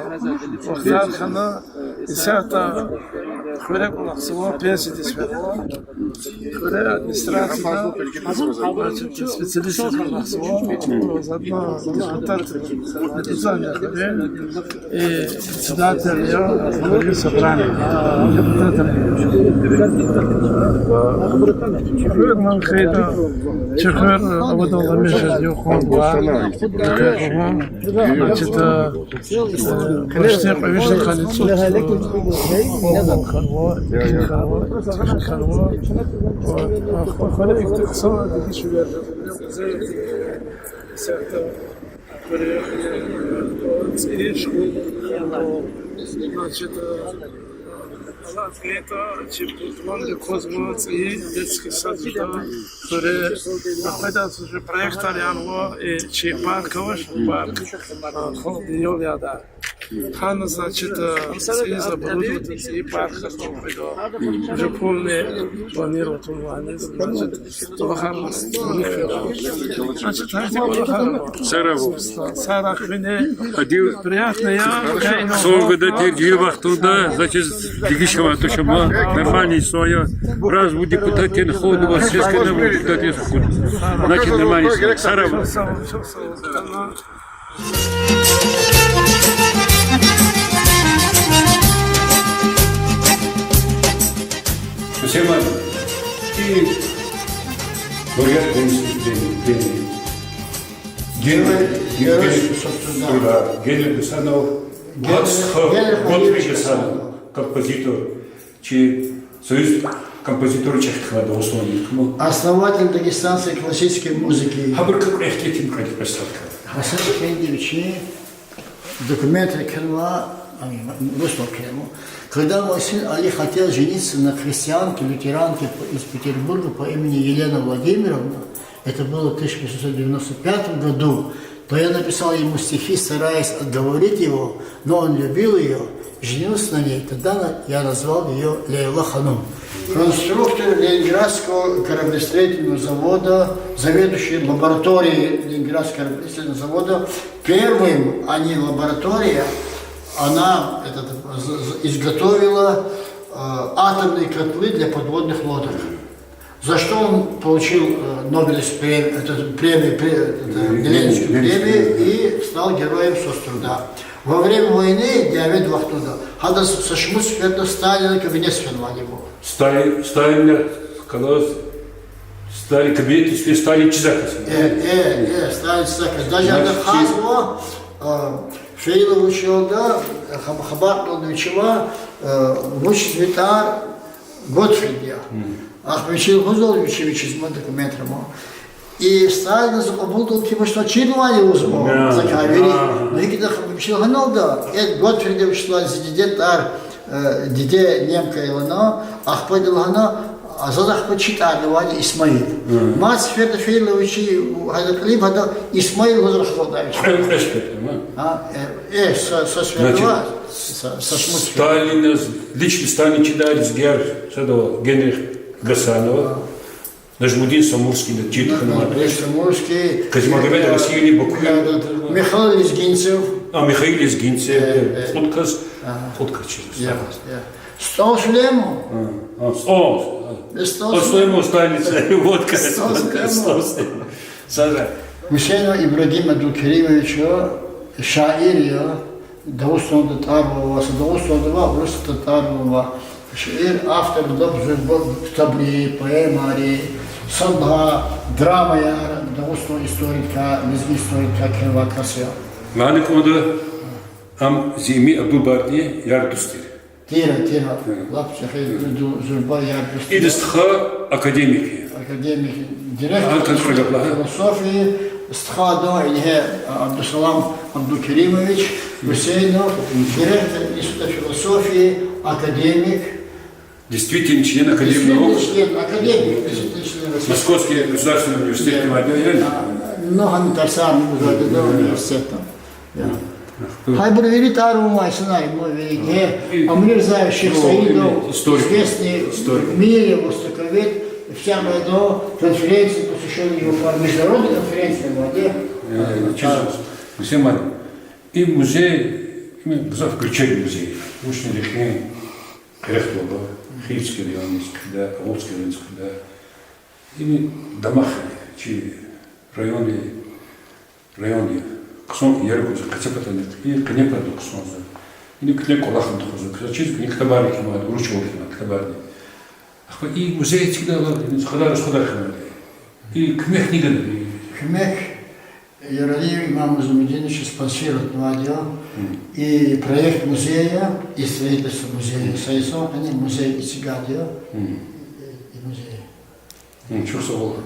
вахтар хьана, исятда хуьре кӀвалахзава, пенсиядиз фенва. Хуьре администрацияда, значит, специалист яз кӀвалахзава, заодно депутат, депутат я хуьре. И председатель я хуьруьн собрания, депутат я. Хуьр ман хьайитӀа, чи хуьр авадал гьамиша юкъуз ва, значит, э, почти кьве вишни къанни цӀуд, э, хьанва, хьанва, хьанва. Ахпа хуьре ихьтин хъсан дегишвилер, исятда хуьре, э, цӀийи школа, значит, э, алаз гайитӀа, чи пландик квазва цӀийи детский сад жеда хуьре. Ахпа идаз уже проектар янва, и чи парк авач, парк, э, Халкьдин йол ядай. Гьана, значит, э, цӀийиз оборудовать, цӀийи парк хьана кӀанда. Уже полный планировать авунвайди, значит, кӀвалахар авуна. Значит, гьахьтин кӀвалахар ава. Сара ва. Сара хвене. Адив. Приятно я. Хъсан гада тир, жи вахтунда, значит, дегиш авай туш ама, нормальный инсан я. Раз вун депутат я, хвена ваз, сес кьена вун депутат я, хвена. Значит, нормальный инсан. Сара ва. Всем и бурят день, день, день. Генрих, Генрих, Генрих, собственно, да. Генрих Гасанов, Генрих, Генрих Гасанов, композитор. Чи союз композиторрин чӀехи хьана Дагъустанда кума. Основатель дагестанской классической музыки. Гьабурукай кьве ихтилатни кьван представка. Гьасан Эфендиевич, документ кхьенва, ам, русдал кхьенва. Когда мой сын Али хотел жениться на христианке-лютеранке по-, из Петербурга по имени Елена Владимировна, это было в тысяча восемьсот девяносто пятом году, то я написал ему стихи, стараясь отговорить его, но он любил её, женился на ней, тогда на-, я назвал её Лейла Ханум. Конструктор Ленинградского кораблестроительного завода, заведующий лабораторией Ленинградского кораблестроительного завода, первым, а не лаборатория, она, этот, з-, з-, изготовила, э, атомные котлы для подводных лодок. За что он получил, э, Нобелевскую прем-, это, премию, пре-, это, Ленинскую премию и стал героем соцтруда. Во время войны, дяведин вахтунда, гьадаз са шумуд сеферда Сталинан кабинетда фенвайди я. Сталин, Сталин, колос, Сталин кабинетдиз фена, Сталин чизвай кас я. Э, э, э, Сталин чизвай кас я. Даже ада хазва, э, фейила вуч ятӀа, э, хаб-, хабар кьилда вичивай, э, вучиз ятӀа, Готфрид я. Ахпа вичи лугьузва, вичи, вичиз ма документра ма. И Сталиназ кьабулдал кибашла чирнавайди я лугьузва. Закай вири. Ну, гьикӀ ятӀа вичи лагьаналда, э, Готфрида вичиз лагьана зи диде тӀвар, э, диде немка я лагьана, ахпа лагьана, а заз ахпа чи тӀвар авайди Исмаил. Мад сеферда фейила вичи, гьада кьилив, гьада Исмаил лугьуз рахазвайди вичи. Кьве, кьве сеферда, ма? А, э, э, са, са сеферда ва, са, са шумуд сеферда. Сталиназ, лично Сталин чидай лезгияр, садав Генрих Гасанова, Нажмудин Самурский, да, чир хьанвайди. Нажмудин Самурский, Казимагомедов, э, Василий Бакуев. Да, да, да. Михаил Лезгинцев. А, Михаил Лезгинцев, э, э, кьуд кас, ага, кьуд кас чиз. Я, я. СтӀал Сулейман. А, а, СтӀал. Э, СтӀал Сулейман. Сулейман Сталин, вот как. СтӀал Сулейман. СтӀал Сулейман. Сара. Гусейнов Ибрагим Абдулкеримович, шаир я. Дагъустанда тӀвар-ван авай, са Дагъустанда авай, Урусатда тӀвар-ван авай. Шиир автор, лап зурба ктабри, поэмари, сад лагьай драмаяр, Дагъустан историдикай, лезги историдикай кхьенвай кас я. Мани кӀанда, ам зи ими Абдулбаридин яр-дуст тир. Тира, тира. Лап чӀехи, зурба яр-дуст я. Ида стха академик я. Академик, директор института философии, стха адан, ингье, Абдусалам Абдулкеримович Гусейнов, директор института философии, академик. Действительный член Академии наук. Действительный член, академик, действительный член России. Московский государственный университет, я, реально. А, ну, гьана тарсар, ну, университет. Гьабур вири тӀвар-ван авай инсанар я, вири. Амирзаев Шихсаидов, известный в мире востоковед, всякие конференции, посвящённые его, международные конференции, молодец. Э, честно, Гусейн Мамедович, и музей, и гзаф гуьрчег музей, вучиз лагьайтӀа къерехдалди, Хивский райондиз куьда, Алупский райондиз куьда. Им дамах я чи районди, районди хъсан я, яргъаза, къецепатани, и къенепатда хъсан я. Ина куьтягь кӀвалахни тухузва, куьтягь чиз, ина ктабарни кхьенвайди, урус чӀалал кхьенвай ктабарни. Ахпа и музей эцигдайла, ина кьадар, кьадар хьанвайди. И куьмекни гана. Куьмек Яралиев Имам Узумудинович спонсировать авунвайди я. И проект музея, и строительство музея. Са инсан къени музей эцигайди я. И музей. Чухсагъул.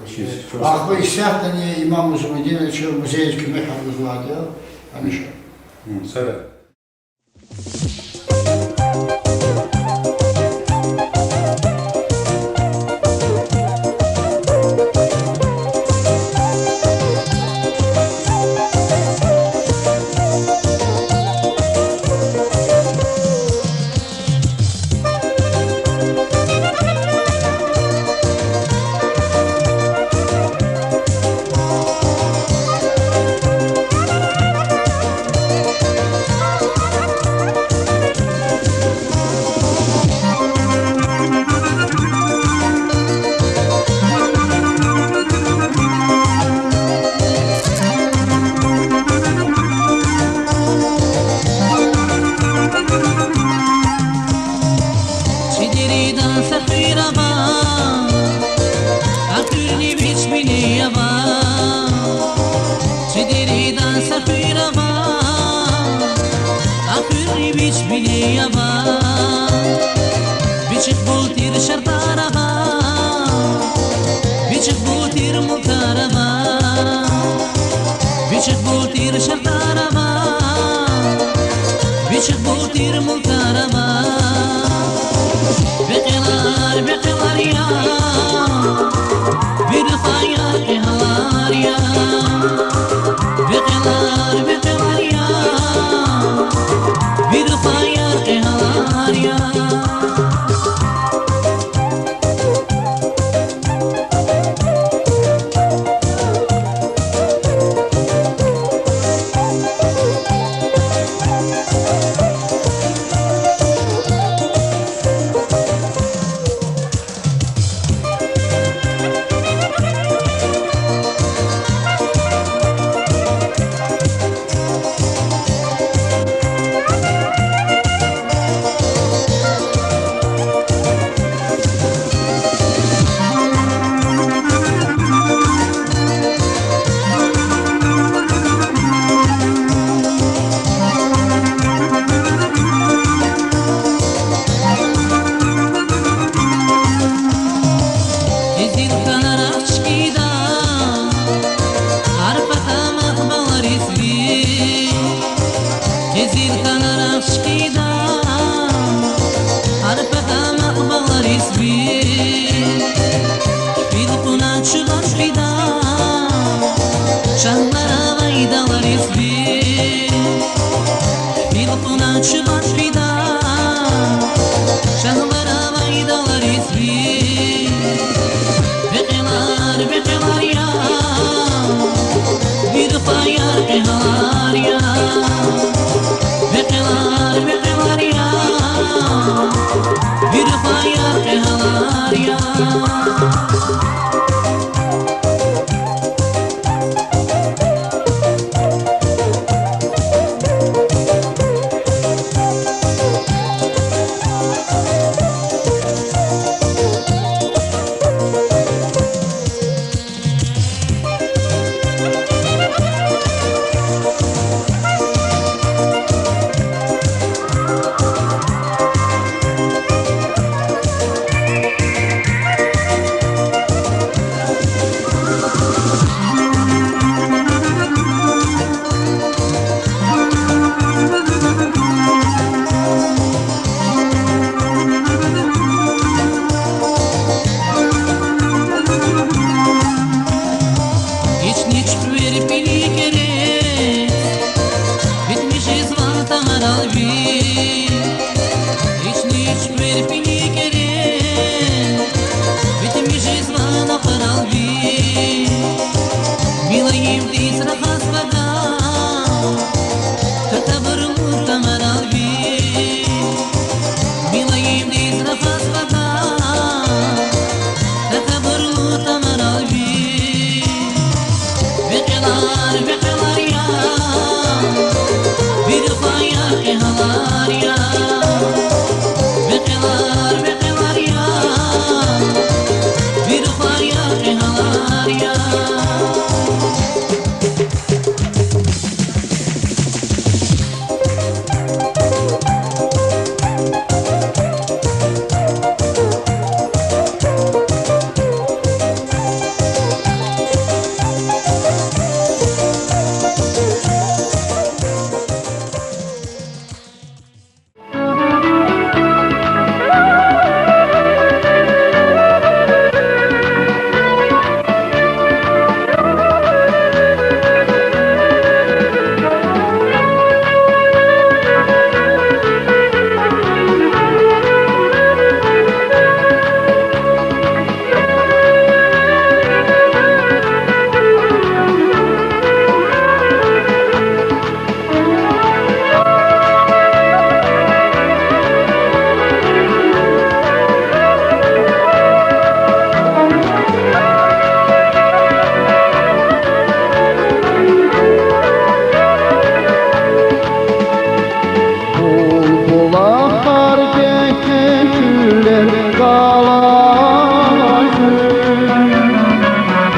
Ахпа исятдани Имам Узумудинович музейдиз куьмек гузвайди я гьамиша. Сара. Ава, вичихъ бул тир шартӀар ава, вичихъ бул тир мулкар ава, вичихъ бул тир шартӀар ава, вичихъ бул тир мулкар ава. Векьелар, векьелар я, вири хайи кьегьалар я. Векьелар, векьелар я, вири хайи кьегьалар я. Къизил хьанар ахчкъида, арпа тамах балариз ви. Къизил хьанар ахчкъида, арпа тамах балариз ви. Пил кьуна чубан фида, шагьнар авай далариз ви. Пил кьуна чубан фида, шагьнар авай далариз ви. Векьелар, векьелар я, вири хайи кьегьалар я. Векьелар, векьелар я, вири хайи кьегьалар я. Ични чуьхвер пили керен, битмиш жезва тамарал ви. Ични чуьхвер пили керен, битмиш жезва накъварал ви. Милаимдиз рахаз патал, такабурлу тамарал ви. Милаимдиз рахаз патал, такабурлу тамарал ви. Векьелар, векьелар я, вири хайи кьегьалар я. Векьелар, векьелар я, вири хайи кьегьалар я. Булбулар, дегьне чуьллер галай гуьл,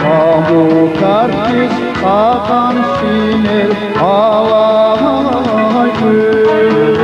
памукар хьиз акьван синел алай гуьл.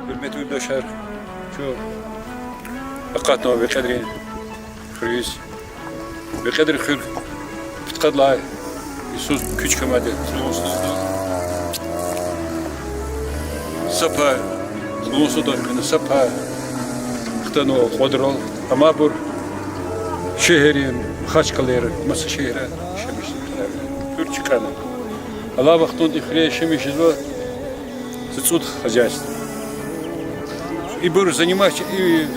Гьуьрметлу юлдашар, чун акъатнава Векьедрин хуьруьз. Векьедрин хуьр пудкъад лагьай йисуз куьч камади, цӀулун сусда. Са пай, цӀулун судай къене са пай хтанва кьвадрал, амайбур шегьерра, Махачкъалара, маса шегьерра яшамиш жезва. Хуьр чкӀана. Алай вахтунда и хуьре яшамиш жезва са цӀуд хозяйство. Ибур занимать, и-,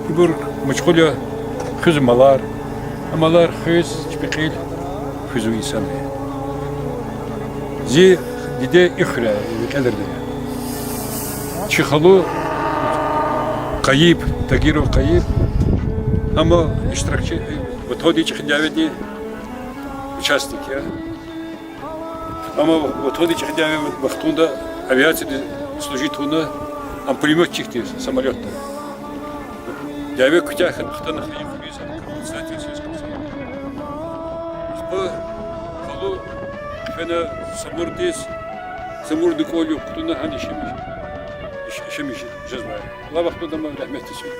ибур машгъул я хуьзвай малар. А малар хуьз, чпи кьил хуьзва инсанри. Зи диде и хуьряй, Векьедрдин я. Чи халу Къайиб, Тагиров Къайиб, ам иштиракчи, Ватандин ЧӀехи дяведин участник я. Амма Ватандин ЧӀехи дяведин вахтунда авиацияда служить авуна, ам пулемётчикди, самолётда. Дяве куьтягь хьана, хтана хайи хуьруьз, ам председатель сельского совета. Ахпа халу хъфена Самурдиз, Самурдин кӀвал югъ кутуна, гьана яшамиш, яш-, яшамиш жезвай. Алай вахтунда ам рагьметдиз фида.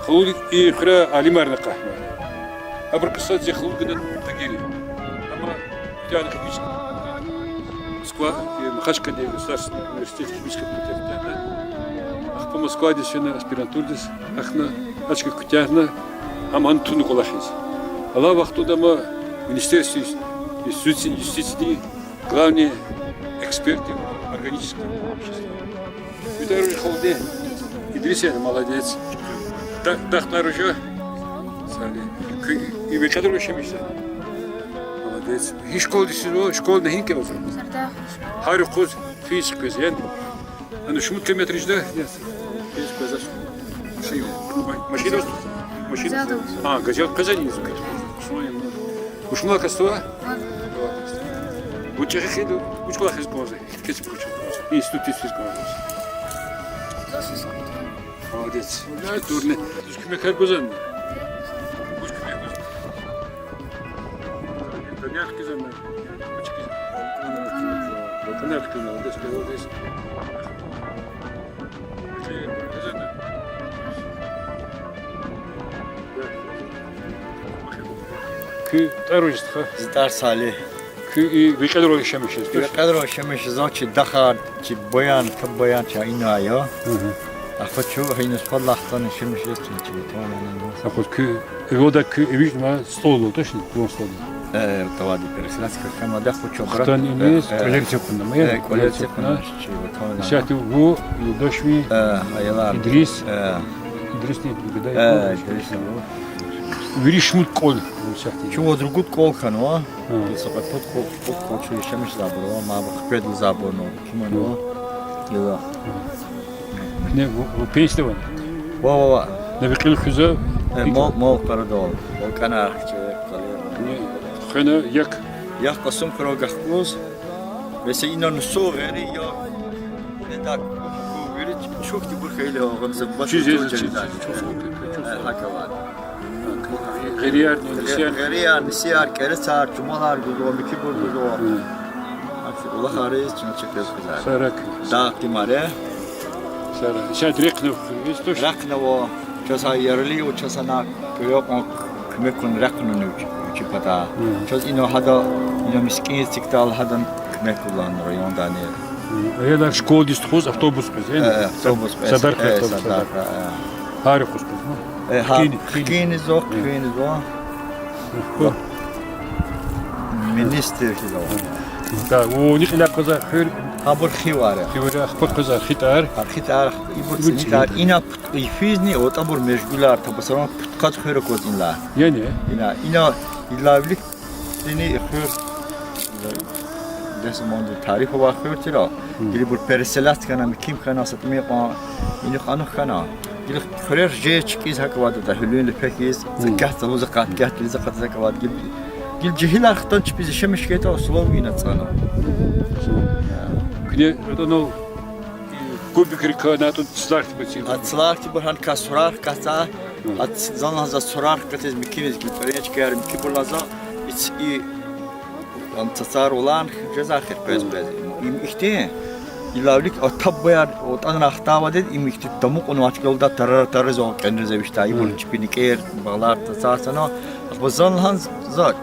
Халу и хуьре алимарни акъатнавай. Абурукай сад зи халу гана Тагиров. Ам куьтягьна химический, Москва, э, Махачкъаладай государственный университет химического факультета куьтягьна. Ахпа Москвадиз фена аспирантурадиз, ахпа гьахьна куьтягьна, ам гьана туна кӀвалахиз. Алай вахтунда ам министерство юстиции, юстициядин главный эксперт органических веществ. Виталий Халудин. Идрис я, молодец. Да, дахтар уже. Сали. Куь и Векьедрал яшамиш жезва? Молодец. Гьи школада исизва, школа гьина кӀелзава? Сарда. Гьар юкъуз физ къвезва. Ана шумуд километр жеда? Физ къвезва. Машин. Машин. Машин. А, газел къвезва низ. Вуч мумкин я? Вуч кӀвалахиз кӀанзава? Институтдиз физ кӀанзава. Молодец. Физкультурный. Куьмекар гузва? Вуч куьмек гузва? Донер кизана. Донер кизана, молодец, молодец. Куь тӀвар вуж я, стха? Зи тӀвар Салигь. Куь и Векьедрал яшамиш жезва, туш? Векьедрал яшамиш жезва, чи дахар, чи баян, та баян, чи ина я. Мгм. Ахпа чун гьа ина спад лагьай хтана яшамиш жезва, чи, чи ватан. Ахпа куь, эвелда куь эвичӀна столда, тушни, кулун столда. Э, тавади переселенский хьана, ахпа чун хтана ибур, э, э, кӀвалер эцигна, э, кӀвалер эцигна, чи ватан. Исятда вун, юлдашви, э, аялар. Идрис. Э. Идрисни гада, э, Идрис. Вири шумуд кӀвал исятда. Чун ваз ругуд кӀвал хьанва. Гьа. Са кьве-пуд кӀвал, пуд кӀвал чун яшамиш жезвайбур ава, ма вахъ педлазавайбурни киманва. Гила. Не, ву, ву пенсияда авани? Ва, ва, ва. Не, ви кьил хуьзва? Э, мал, мал къарадал. Вал кӀана архчи, кали. Не, хвена як. Як Кьасумхуьрел гахкуз. Весе ина нусу гъери я. Не так, ку вири чухтибур хейлин агъзур баши чуз еза, чуз еза. Э, гьакӀ авай. Гъериярни, нисияр. Гъериярни, нисияр, кӀерецар, чумалар гузва, михьибур гузва. Гьа. Гьа, кӀвалахариз чун чехъ хъийизва. Сарак. Дагъ тимаре. Сарак. Исятда рехъ хъийизва, туш? Рехъ ава, чаз гьа ярли ва чаз гьана куьрекьун куьмекун рехъ авуна вичи, вичи пата. Гьа. Чаз ина гьада, ина мискӀин эцигдайла гьадан Мекулан райондани. Аялар школадиз тухуз автобус къвез, э? Э, автобус къвез. Садархай, э, автобус, Садархай, Садархай. Э. Гьар юкъуз къвез, ну? Э, гьа, хкин, хкин. Хкинизва, э, хкинизва. Хъу. Министр хьизава. Да, вуни кьиле къвезва хуьр. Гьабур хивар я. Хивар я, ахпа къвезва архитар. Архитар, ибур цӀинитар. Ибур цӀинитар. Ина пуд-, йифизни, отӀабур межгьулар, табасаран пудкъад хуьр акваз инлай. Яни? Ина, ина, ила вилик Дини хуьр, десаманди тариф авай хуьр тир а. Гила ибур переселять хьана, муькуьн хьана, са тӀимил кьван, инихъ-анихъ хьана. Гила хуьрер жез чкӀиз гьакӀ авайди я, гьуьлуьнлай пекиз, за кат залу, за кат, кат гила, за кат за кӀвад гила. Гила жегьилар хтана чпиз яшамиш хьайитӀа, условия ацӀана. Куьне атӀана кубикрикай, на тӀун цлар хьтин бацин. А цлар хьтинбур гьаникай сурар хкатза, а ц-, зан лагьана за сурар хкатиз муькуьниз, гила пӀирен чкаяр муькуьбур лагьана за, и ц-, и, ам цацар улан жеза хир къвез-къвез. Им ихьтин, ила вилик а таб баяр, отӀана хтайвайди, им ихьтин тамукьун вач галда тарар-тарарзава кӀенриз эвичтӀа, ибур чпи никӀер, багълар цацар цана, ахпа зан лагьана за,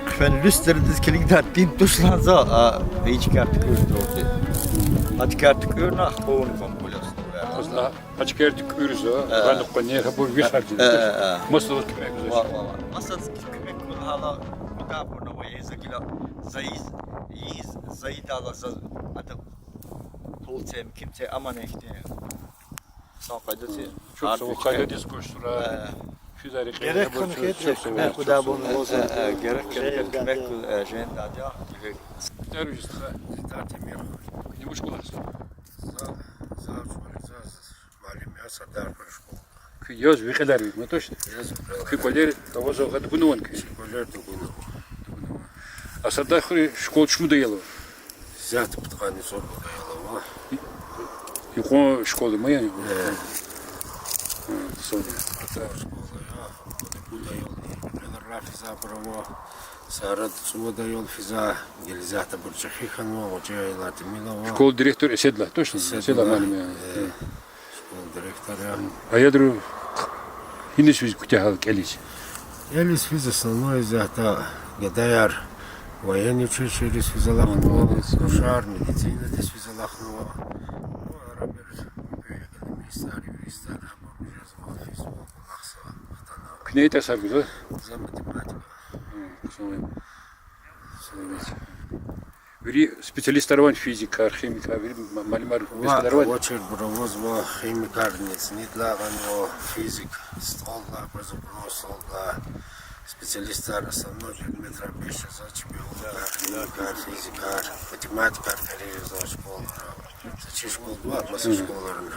хъфен луьстердиз килигда тин туш лагьана за, а, и чкаяр туькӀуьрзавайди. А чкаяр туькӀуьрна, ахпа вун кван куляс. Ана, а чкаяр туькӀуьрзава, э, гьана къванер гьабур вихарзава, э, э, э, масадаз куьмек гузвач. Ва, ва, ва. Масадаз куьмек гун гьала, куьтягьбурни ава, за гила, за ийиз, ийиз, за ийидайла заз ада пул це, муькуьбур це, амма ихьтин. Сан къайдадиз. Чухсагъул, къайдадиз квач сура. Э. Физари герек къайдадиз хьана квач, хьайитӀа, чухсагъул. Куьмек гудайбурни лазим. Э, э, герек хьана куьмек гудай, э, жен дадя. Куьтягь руьжиз тха. Зидар Темир. Куьне вуч школа хьана? За, за, за, за муаллим я Сардархуй школа. Куьн яз ви кьилер виз, ну, точно? Яз ви кьилер. Куь кӀвалер авазва гьа дугунавани куьн? КӀвалер дугунава. Дугунава. А Сардархуй школа чумуд аялвал? Исятда пудкъанни цӀуд аялвал. Юкьван школа я ман яни? Э. Гьа, сад я. Пудкъанни цӀуд аялвал. Пуд аялни кӀвалера физабур ава. Сарада цӀувад аял физа, гила исятда абур чӀехи хьанва, гъвечӀи аялар тӀимил ава. Школа директор Эседлай, точно? Эседлай. Эседлай муаллим я. Э. Школа директор я. Аялри гьиниз физ куьтягьал кӀелиз? КӀелиз физ основной исятда гадаяр военный училищейриз физ алахънава, молодец, рушар медицинадиз физ алахънава. Ну, арабир экономистар, юристар, абур жезва, физва, кӀвалахзава, хтана. Куьне итӀа сар гузва? За математика. Гьм, хъсан я. Хъсан я. Вири специалистар авани, физикар, химикар, вири ма-, муаллимар, ва, специалистар авани? Авачирбур авазва, химикарни цӀинидалай гъанва, физик столдалай къвезва, бронза столдалай. Специалистар основной предметрай бес жезва, чпи аватӀа, химикар, физикар, математикар перерезал школара. Са чи школдавай, маса школарани.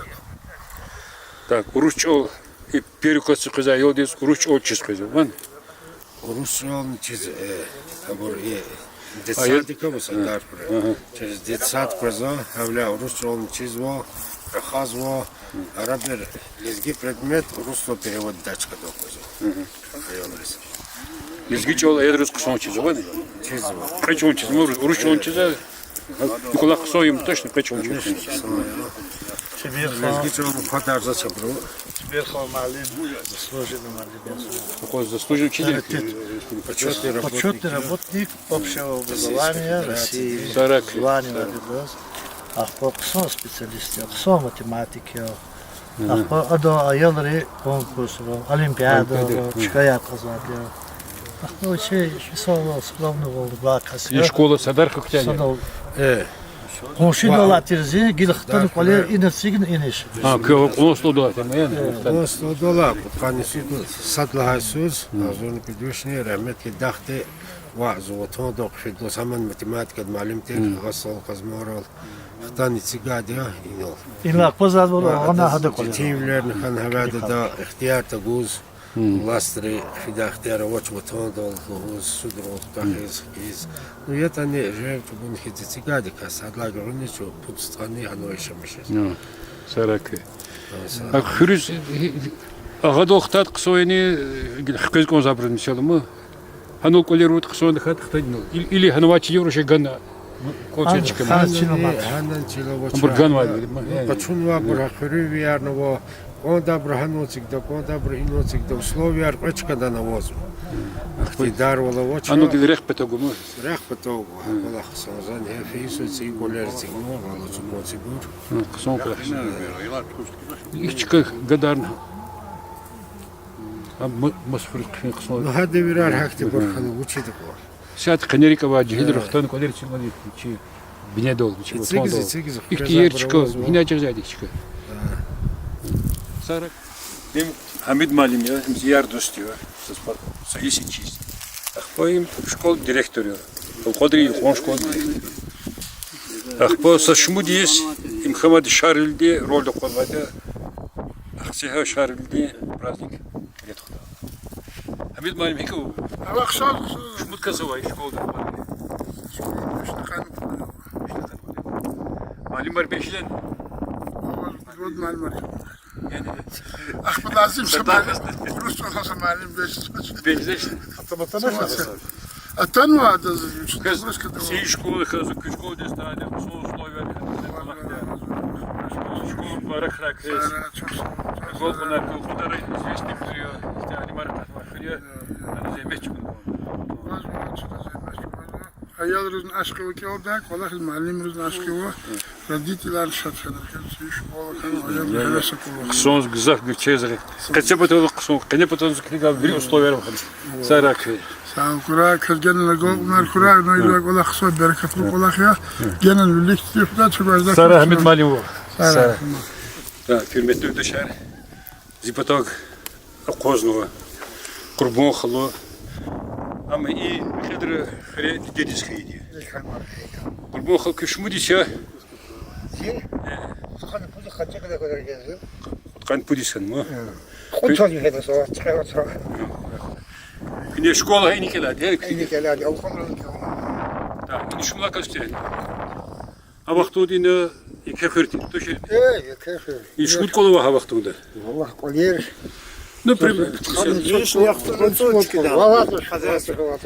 Так, урус чӀал, и первый классдиз къвезвай аялдиз урус чӀал чиз къвезва, ван? Урус чӀални чиз, э, абур, э, детсадик ава Сардархуйра. Ага. Через детсад къвезва, гьавиляй урус чӀални чизва, рахазва, арабир лезги предмет урусдал перевод ийидай чкадал къвезва. Мгм. Аялриз. Лезги чӀал аялриз хъсан чизва, ван? Чизва. Кьве чӀал чизва, урус чӀал чизва. Николай, хъсан я, точно, кьве чӀал чизва. Конечно, хъсан я. Лезги чӀал квадарзавач абуру. Чеберхой муаллим, заслуженный муаллим я. Такой заслуженный учитель. Авторитет. Почётный работник. Почётный работник общего образования России. Российской Федерации. Сарак. Звание авайди я. Ахпа хъсан специалист я, хъсан математик я. Мгм. Ахпа ада аялри конкурсра, олимпиадара, олимпиада, мгм, чкаяр кьазвайди я. Ахпа чи мисал, славный вал, гвакас я. И школа Сардархуй куьтягьна? Садал. Э. Къуншидал алатир зи, гила хтана кӀвалер ина эцигна иниш. А, куь кьулан столдал алатир, ма яни? Э. Кьулан столдал алатир, къанни суду сад лагьай йисуз, мгм, агъзурни пуд вишни, рагьметлу дахди, ваъ, зи ватандал хъфидалай, гьаман математикадин муаллим тир, мгм, Гъасал Къазмарал, хтана эцигайди я инал. Инал акъвазарзавайвал, ва гьана гьада кӀвалера. Детинвилерни хьана гьавайда, ихтияр тагуз, мгм, властри фидай ихтияр авач ватандал лугьуз, судрал, мгм, тахиз, хкиз. Ну, ятӀани жер чӀугуна хьиз эцигайди кас, гьадалай гуьгъуьниз чун пуд стхани гьанва яшамиш жез. Ну, сарак. Гьа, сарак. А хуьруьз, агъадал хтайд хъсан яни, хквез кӀанзавайбуруз мисал ама? Гьанал кӀвалер авуртӀа хъсан тахьайтӀа хтайдини? Или, или гьанвай чилел руш гана кӀвал чечкама? Гьанани, гьанани чил авач. Абур ганвайди, ма, ну, яни, къачунвайбур, ну, гьа хуьруьнвиярни ава, Кӏвандабур гьанва эцигда, кӏвандабур инва эцигда, условияяр кьве чкадани авазва. Ихтиярвал авач. Ану гила рехъ патав гума? Рехъ патав гума, гьа кӏвалах хъсан, зани гьа фейи са цӏийи кӏвалер эцигнава, валлахи, цӏуд ман цӏийибур. Хъсан кӏвалах. Ихьтин чка гадарна. А м-, масхуриз хъфин хъсан. Ну, гьа девирар гьахьтинбур хьана, вучиз аквар. Сят къенерик авай жегьилри хтана кӏвалер эцигнава чи бинедал, чи ватандал. Эцигиз, эцигиз, ихьтин ери чка, гьина чӏагъзайди чка. Сара. Им Гьамид муаллим я, им зи яр-дуст я, са спа-, са йис я чиз. Ахпа им школа директор я. Элкъвадрин элкъвен школа директор. Ахпа са шумуд йис им хамади Шарвилиди рольда къвазвайди я. Ахцегьа Шарвилидин праздник ретхуда. Гьамид муаллим, гьикӏ ава? Ава хъсан, хъсан. Шумуд кас авай школада? Школада вишни къанни пуд ава. Вишни къанни пуд ава. Муаллимар бес жедани? Ава, вад муаллимар. Яни? Ахпа лазим са муаллим, урус чӏалаз са муаллим бес жеда. Бес жеда. Атанва адаз, квез урус кадава. Цӏийи школа хьиз, куь школадиз тадихъ условияр хьана. Школа мубаракрай квез. Сара, чухсагъул. Гол кьунар, гол кьунар, известный хьуй, ихьтин алимар кьатмар хьуй. Ана зегьмет чукун. Ваз, ваз, чна зегьмет чукун. Аялризни ашкъи ава кӏелдай, кӏвалахиз муаллимризни ашкъи ава, родителар шад хьана, квез школа хьана, аялри гьевес акуна. Хъсан, гзаф гуьрчегзава. Къецепатал хъсан, къенепатал зун килигайла вири условияр хьана. Сагърай квез. Сагъ хьурай, квез генани гьа кӏвалахар хьурай, ну, ивай кӏвалах хъсан, берекатлу кӏвалах я. Генани вилик тирфда, чубарда. Сагърай, Гьамид муаллим вугу. Сагърай. Сагърай. Да, гьуьрметлу юлдашар. Зи патав акъвазнава Къурбан халу. Амма и Михьидрин хуьре дидедиз хьайиди я. Къурбан халу, куь шумуд йис я? Зи? Э. Сухана пуди хачи када када гезди. Кьудкъанни пуд йис хьанва? Э. Кьуд чаз Михьидра сава, чкъела сава. Куьне школа гьа ина кӏелайди я? Ина кӏелайди, алхунра ина кӏелайди. Так, ина шумлай кас тир? А вахтунда ина еке хуьр тир, тушир? Э, еке хуьр. И шумуд кӏвал ава гьа вахтунда? Валлагь, кӏвалер. Ну, прям. Вишни яхцӏурни цӏуд кӏвал. Валлагь, валлагь.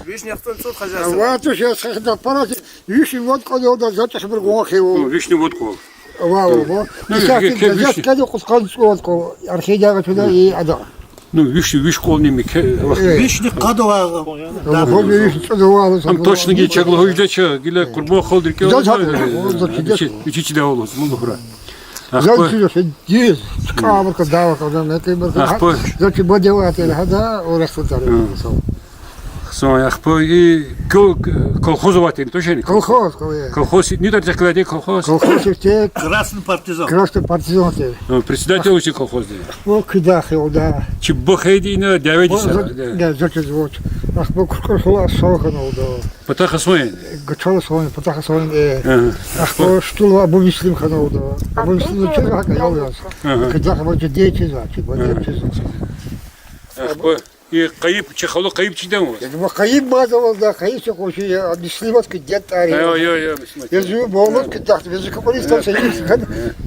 Вишни яхцӏурни цӏуд хозяйство. Валлагь, я сахида парати, вишни вад кӏвал я, да, зачахбур гван хиву. Ну, вишни вад кӏвал. Ва, ва, ва. Ну, исятда еке вишни. Кӏвалахда кьудкъанни цӏуд кӏвал, архивда ачуда и ада. Ну, виш, виш кӏвални меке. Э. Вишни къад ава. Ва, вишни цӏуд ава. Ам точно гила чаз лугьуз жедач, гила Къурбан халу рикӏел. Жедач, жедач. Вичи, вичи чидай лугьуз, мун лугьурай. Ахпа. Жедач, жедач, чкӏа абурукай дава кьадан, мекӏибурукай. Ахпа. Жедач, бадева тир, гьада, о рехтун тар. Гьа. Хъсан, ахпа и ко-, колхоз авай тир, тушир? Колхоз, колхоз. Колхоз, ни тӏварцӏихъ галайди колхоз? Колхоз ифте. Красный партизан. Красный партизан тир. О, председатель вуч я колхозди? О, куьдахъ я ада. Чи буба хьайиди ина дяведи са, да. Да, зачиз вуч. Ахпа кукӏур хьула сал хьана ада. Патахъ асван? Гатал асван, патахъ асван, э. Ага. Ахпа Штулва Абумуслим хьана ада. Абумуслим чиз гьакӏ аял яз. Ага. Куьдахъ ва чи дидеди чиз, чи бадеди чиз. Ахпа. И Къайиб, чи халу Къайиб чида ваз? Я, ва Къайиб мад авазда, Къайиб чи къунши я, Муслимат ки дед тӏвар я. Ай, ай, ай, Муслимат. Я зи бавлуд ки дахт, я зи кукӏуни ста сенин хан.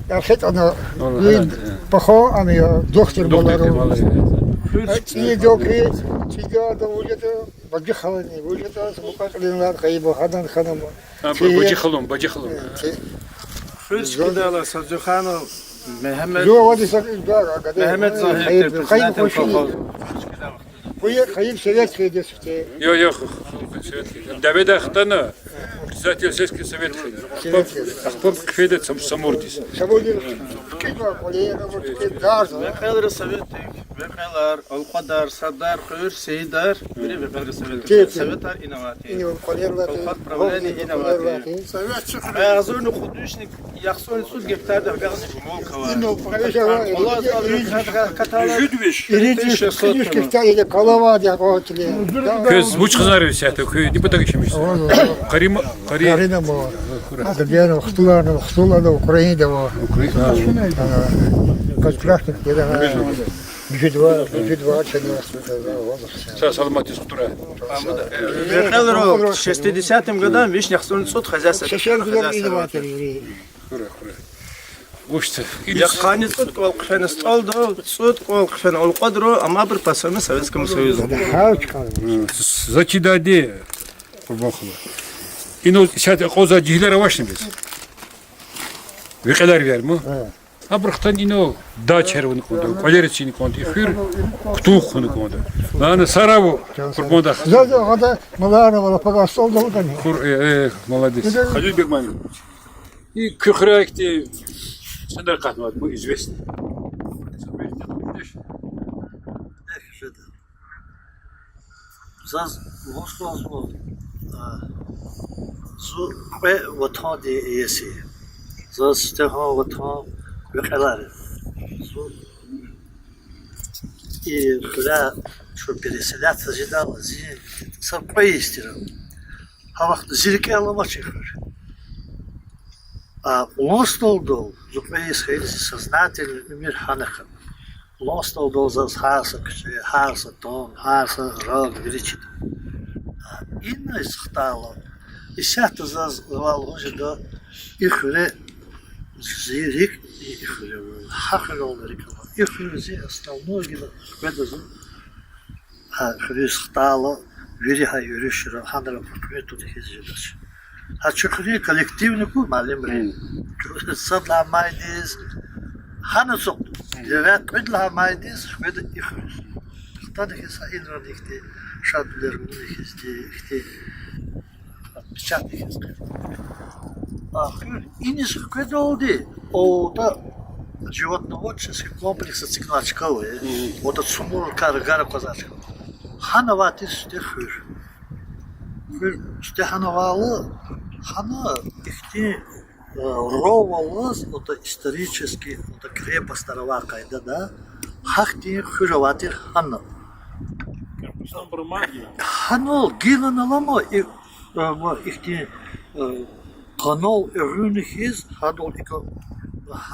Я хет ана. Валлагь, и, ай, паха ана я, духтур балару. Духтур балару. Чи доки, чи дада вуж ятӏа, Бажи халани вуж ятӏа, са мукьва-кьилин лагьай Къайиб, гьадан ханум. А, чи Ба-, Бажи халун, Бажи халун. Э, чи. Хуьр чкидайла Садруханов Мегьамед. Жо вади са, да, да, да. Мегьамед Загьир, Хайиб, председатель Хайиб колхоза. Хуьр чкидайла. Хуьр, Хайиб советский десте. Йо, йо, ху-, ху-, ху-, советский. Даведа хтана, председатель сельский совет хтана. Советский. Ахпа хъфейда Сам-, Самурдиз. Самурдиз. Кидва, коллега, вот, кидва. Векьелри советдик, векьелар, Алкьвадар, Сардар, Хуьр, Сейидар, вири векьелри советдик. Советар ина авайди. Ина авайди, коллегалар. Колхоз правление ина авайди. Совет чи хуьр. Агъзурни кьуд вишни яхцӀурни цӀуд гектарда агакьна мулка авай. Ина, конечно, авай. Кьвалаз авай гектар катала. Жуд виш. Ирид виш, кьуд виш гектар ина калавади акъатили. Квез вуч хизанар исятда, куь депутат гишемиш? Карим, Карим. Карина ма. Адабияна, хтулана, хтулана Украинада ва. Украина. Контрактник яра. Бижидва, бижидва, ченас. Са саламатиз хтура. Векьелра шестидесятым годам вишни яхцӀурни цӀуд хозяйство. Шешен гудан инноватор. Хура, хура. Гушта. Я къанни цӀуд кӀвал хъфена СтӀалда, цӀуд кӀвал хъфена Алкьвадра, амма абур по всему Советскому Союзу. Зачидади, Къурбан хула. Ина исятда акьван жегьилар авачни бес? Векьелар вяр ма? Абурухтан инал дачаяр авуна кӀанда, кӀвалер эцигна кӀанда, и хуьр кутун хъувуна кӀанда. Лагьана Сарав Къурбандаха. Заз гьада маларна вала паган столдал кӀани. Хур, э, э, молодец. Халил Бегман. И куь хуьряй ихьтин садра акъатнавайди, известный. Заз лугьуз кӀанзава, а, зун кьве ватандин иеси я. Заз сифтегьан ватан Векьелар я. Зун и хуьряй чун переселяться жедайла зи са кьве йис тир. Гьа вахтунда зи рикӀел аламач и хуьр. А, кьулан столдал, зун кьве йис хьайила зи сознательный уьмуьр гьана хьана. Кьулан столдал заз гьар са куьче, гьар са тан, гьар са раг вири чида. А, иниз хтайла, исятда заз вал лугьуз жеда, и хуьре зи рикӀ, и, и хуьре ава, гьа хуьрел рикӀ ава. И хуьр зи основной гила хкведа зун. Гьа хуьруьз хтайла, вири гьа юришра, гьанра гьукуматдин хьиз жедач. Гьа чи хуьруьн коллективни ку муаллимри. Сад лагьай майдиз, гьана цукьуд, девет-кьуд лагьай майдиз хкведа и хуьруьз. Хтана хьиз гьа инрани ихьтин шадвилер авуна хьизди, ихьтин отпечаток хьиз къе. А хуьр иниз хкведалди, отӀа животноводческий комплекс эцигнавай чка ава, э. ОтӀа цумур кар гара квазвай чка. Гьана авай тир сифте хуьр. Хуьр сифте гьана авайла, гьана ихьтин, э, ров алаз, отӀа исторический, отӀа крепостар авай къайдада, гьахьтин хуьр авай тир гьана. Гьанал гилани алама, и, э, ма ихьтин, э, къанал эгъуьнни хьиз, гьадал икӀ,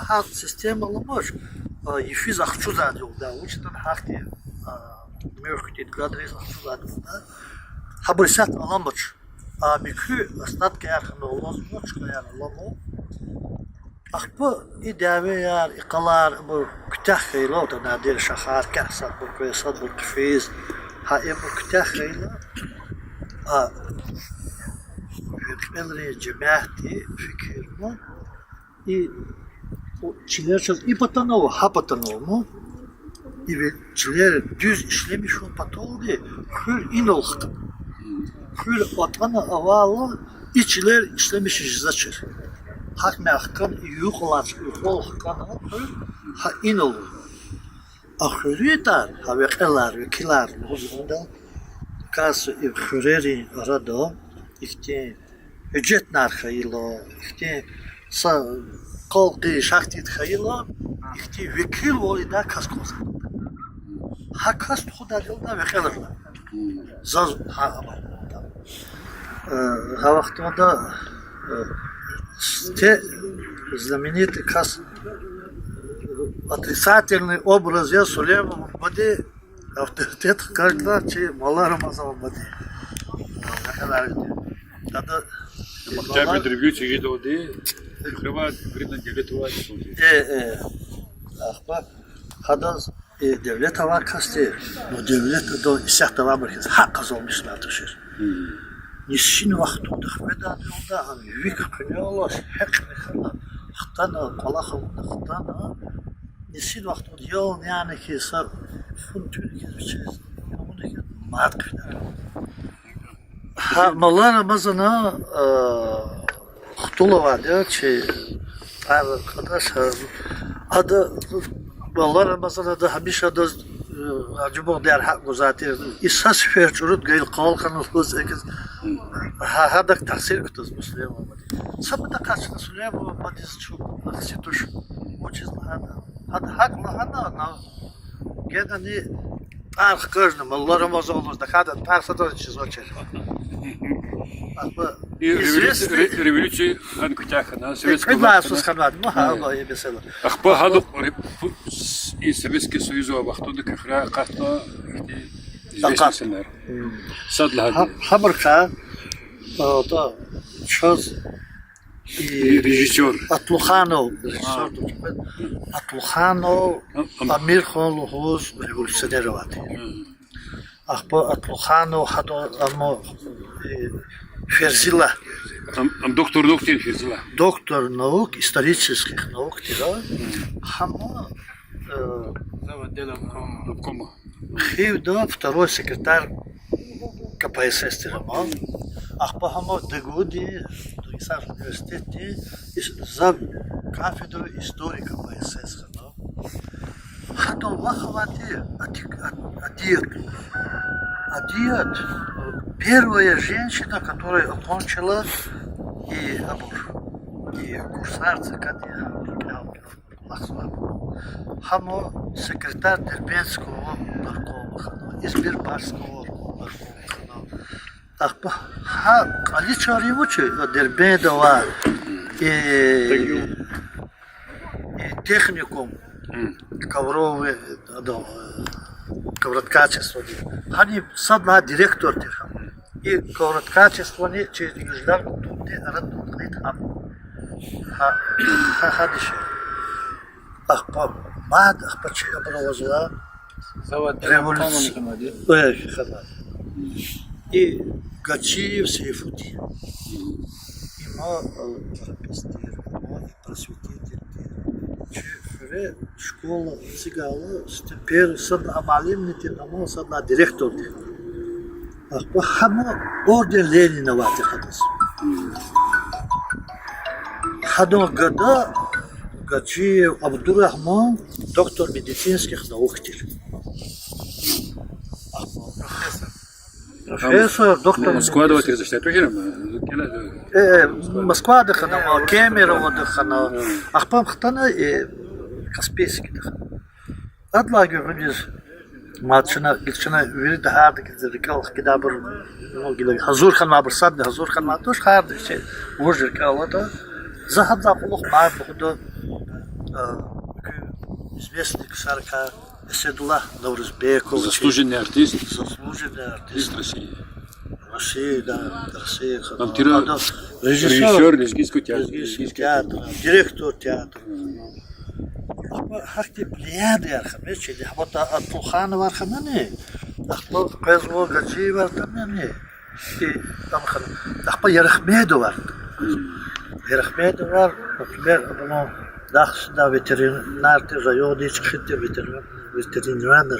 гьа система аламач, э, йифиз ахчузвайди я лугьуда, вучиз лагьайтӀа гьахьтин, э, муьгъ хьтин гадриз ахчузвайди я лугьуда. Гьабур исятда аламач. А муькуь остаткаяр хьана алазма, чкаяр алама. Ахпа и дявеяр, и къалар абур куьтягь хьайила, отӀа Надир шагьардикай садбур къвез, садбур хъфиз, гьа ибур куьтягь хьайила, а, векьилрин жемятди фикирна, и, у, чилер чаз и патанал ава, гьа патанал ава, и ви-, чилер дуьз ишлемишун паталди хуьр инал хтӀ. Хуьр атӀана авайла, и чилер ишлемиш жезвачир. Гьахьмяй хкана, и юкьвал, юкьвал хкана хуьр, гьа инал ава. А хуьруьн тӀвар, гьа векьилар, векилар лугьузвайда, кас и хуьрерин арада ихьтин гьуьжетар хьайила, ихьтин са халкьдин шахтид хьайила, ихьтин векилвал ийидай кас кӀанзавайди. Гьа кас тухудайди я лугьуда векьилар. Заз гьа амал. Э, гьа вахтунда, э, сифте знаменитый кас, э, отрицательный образ я Сулейман бубадин, авторитет хкажда чи Малла Рамазан бубадин. Ада Октябрь революция жедалди, хуьревай виридан девлет авай инсан тир. Э, э. Ахпа гьадаз, э, девлет авай кас тир, ну, девлет адан исятда авайбур хьиз гьакӀ къазанмишнай тушир. Нисин вахтунда хкведайди я лугьуда, ам вик хъуьнелаз гьекьна хьана, хтана, кӀвалах авуна хтана, нисин вахтунда ял няна хьиз, са фу туьна хьиз вичиз, авуна хьиз мад хъфидай. Гьа, Малла Рамазана, э, хтул авайди я чи тӀвар кьадаш, э, ада, Малла Рамазан ада гьамиша адаз, э, ажубугъдияр гьакӀ гузвай тир. И са сефер чӀуруд гайила къал хьана лугьуз эказ, гьа, гьадак таъсир кутаз Сулейман бубади. Са патахъай чна Сулейман бубадиз чун ахси туш, вучиз лагьайтӀа гьада гьакӀ лагьана, на, генани тӀвар хкажна, Малла Рамазан лугьуз, тахьайтӀа тӀвар садазни чизвачир. Ахпа и революция, известный ре-, революция гьана куьтягь хьана, советская власть хьана. Кьвед лагьай йисуз хьанвайди, ма, гьа, э, ва и месэла. Ахпа гьадал къвариб, и Советский Союз авай вахтунда куь хуьряй акъатна, ихьтин известный инсанар. Сад лагьайди. Гьа-, гьабурукай, э, тӀа чаз И режиссёр. Атлуханов, режиссёр, Атлуханов Амирхан лугьуз революционер авайди. Ахпа Атлуханов гьада, амма, э, Ферзила, Ам, ам доктор наук тир физила. Доктор наук, исторических наук тира. Гьама, э, Зав отдела обкома. Обкома. Хивда второй секретарь К П С С тир ама. Ахпа гьама ДГУ-ди, Дагъустан университетди, ис-, зав кафедры истории К П С С хьана. Гьадан вах авайди Ади-, Ад-, Адият. Адият, э, первая женщина, которая окончила и абур, и курсар ЦК-ди, а, а, а, лахзва. Гьама секретарь Дербентского горкома хьана, Избербашского горкома хьана. Ахпа гьа кьаличар вуч я, Дербентда авай, э, и техникум, ковровый, ада, э, ковроткачестводи. Гьанин сад лагьай директор тир гьа. И ковроткачествони чи юждар кутунди арада кьиле гьам. Гьа, гьа, гьа диши. Ахпа мад, ахпа чи абур авазва. Завод революц-, э, хана. И Гачиев Сейфудин. Има, э, рапис тир, има и просветитель тир. Чи хуьре школа эцигайла, сифте первый сад лагьай муаллимни тир, ама сад лагьай директор тир. Ахпа гьама орден Ленина авай тир гьадаз. Гьадан гада Гачиев Абдурагьман, доктор медицинских наук тир. Профессор. Профессор, доктор медицинских. Москвада авай тир, значит, тоже, э, Москвада хьана, Кемеровода хьана. Ахпа хтана, э, Каспийскда хьана. Адалай гуьгъуьниз мад чна, гила чна вирида гьардаз рикӀел хкидайбур, ну, гила гьазур хьанвайбур, садни гьазур хьанвайди туш, гьардаз чи вуж рикӀел алатӀа. За гьадалай кьулухъ мад лугьуда, э, куь известный ксарикай, Эседуллагь Наврузбеков, заслуженный артист, заслуженный артист России. России, да, России. Ам тир режиссёр, режиссёр лезгинского театра, лезгинского театра, директор театра. Ахпа гьахьтин влиянияр хьана чи, ахпа та Атлухановар хьанани, ахпа къвезва Гачиевар хьанани, ахпа Ярахмедовар. Ярахмедовар, например, абурун Дахсида ветеринар тир, районда чӀехиди тир ветеринар, ветеринар.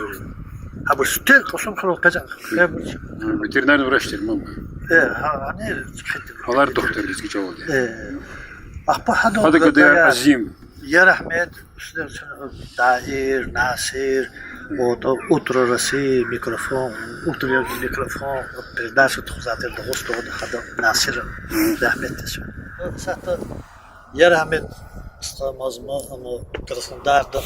Гьабур сифте Кьасумхуьрел къезе хебур. Ветеринарный врач тир, мама. Э, гьа, гьани чӀехиди тир. Гьалар духтур лезги чӀалал. Э. Ахпа гьадан гада Азим. Ярагьмед, Даир, Насир, вот, «Утро России», микрофон, «Утренний микрофон», вот, передача тухузвай тир Дагъустанда, гьада Насир рагьметдиз. Исятда Ярагьмед стхамазма, ама Краснодарда,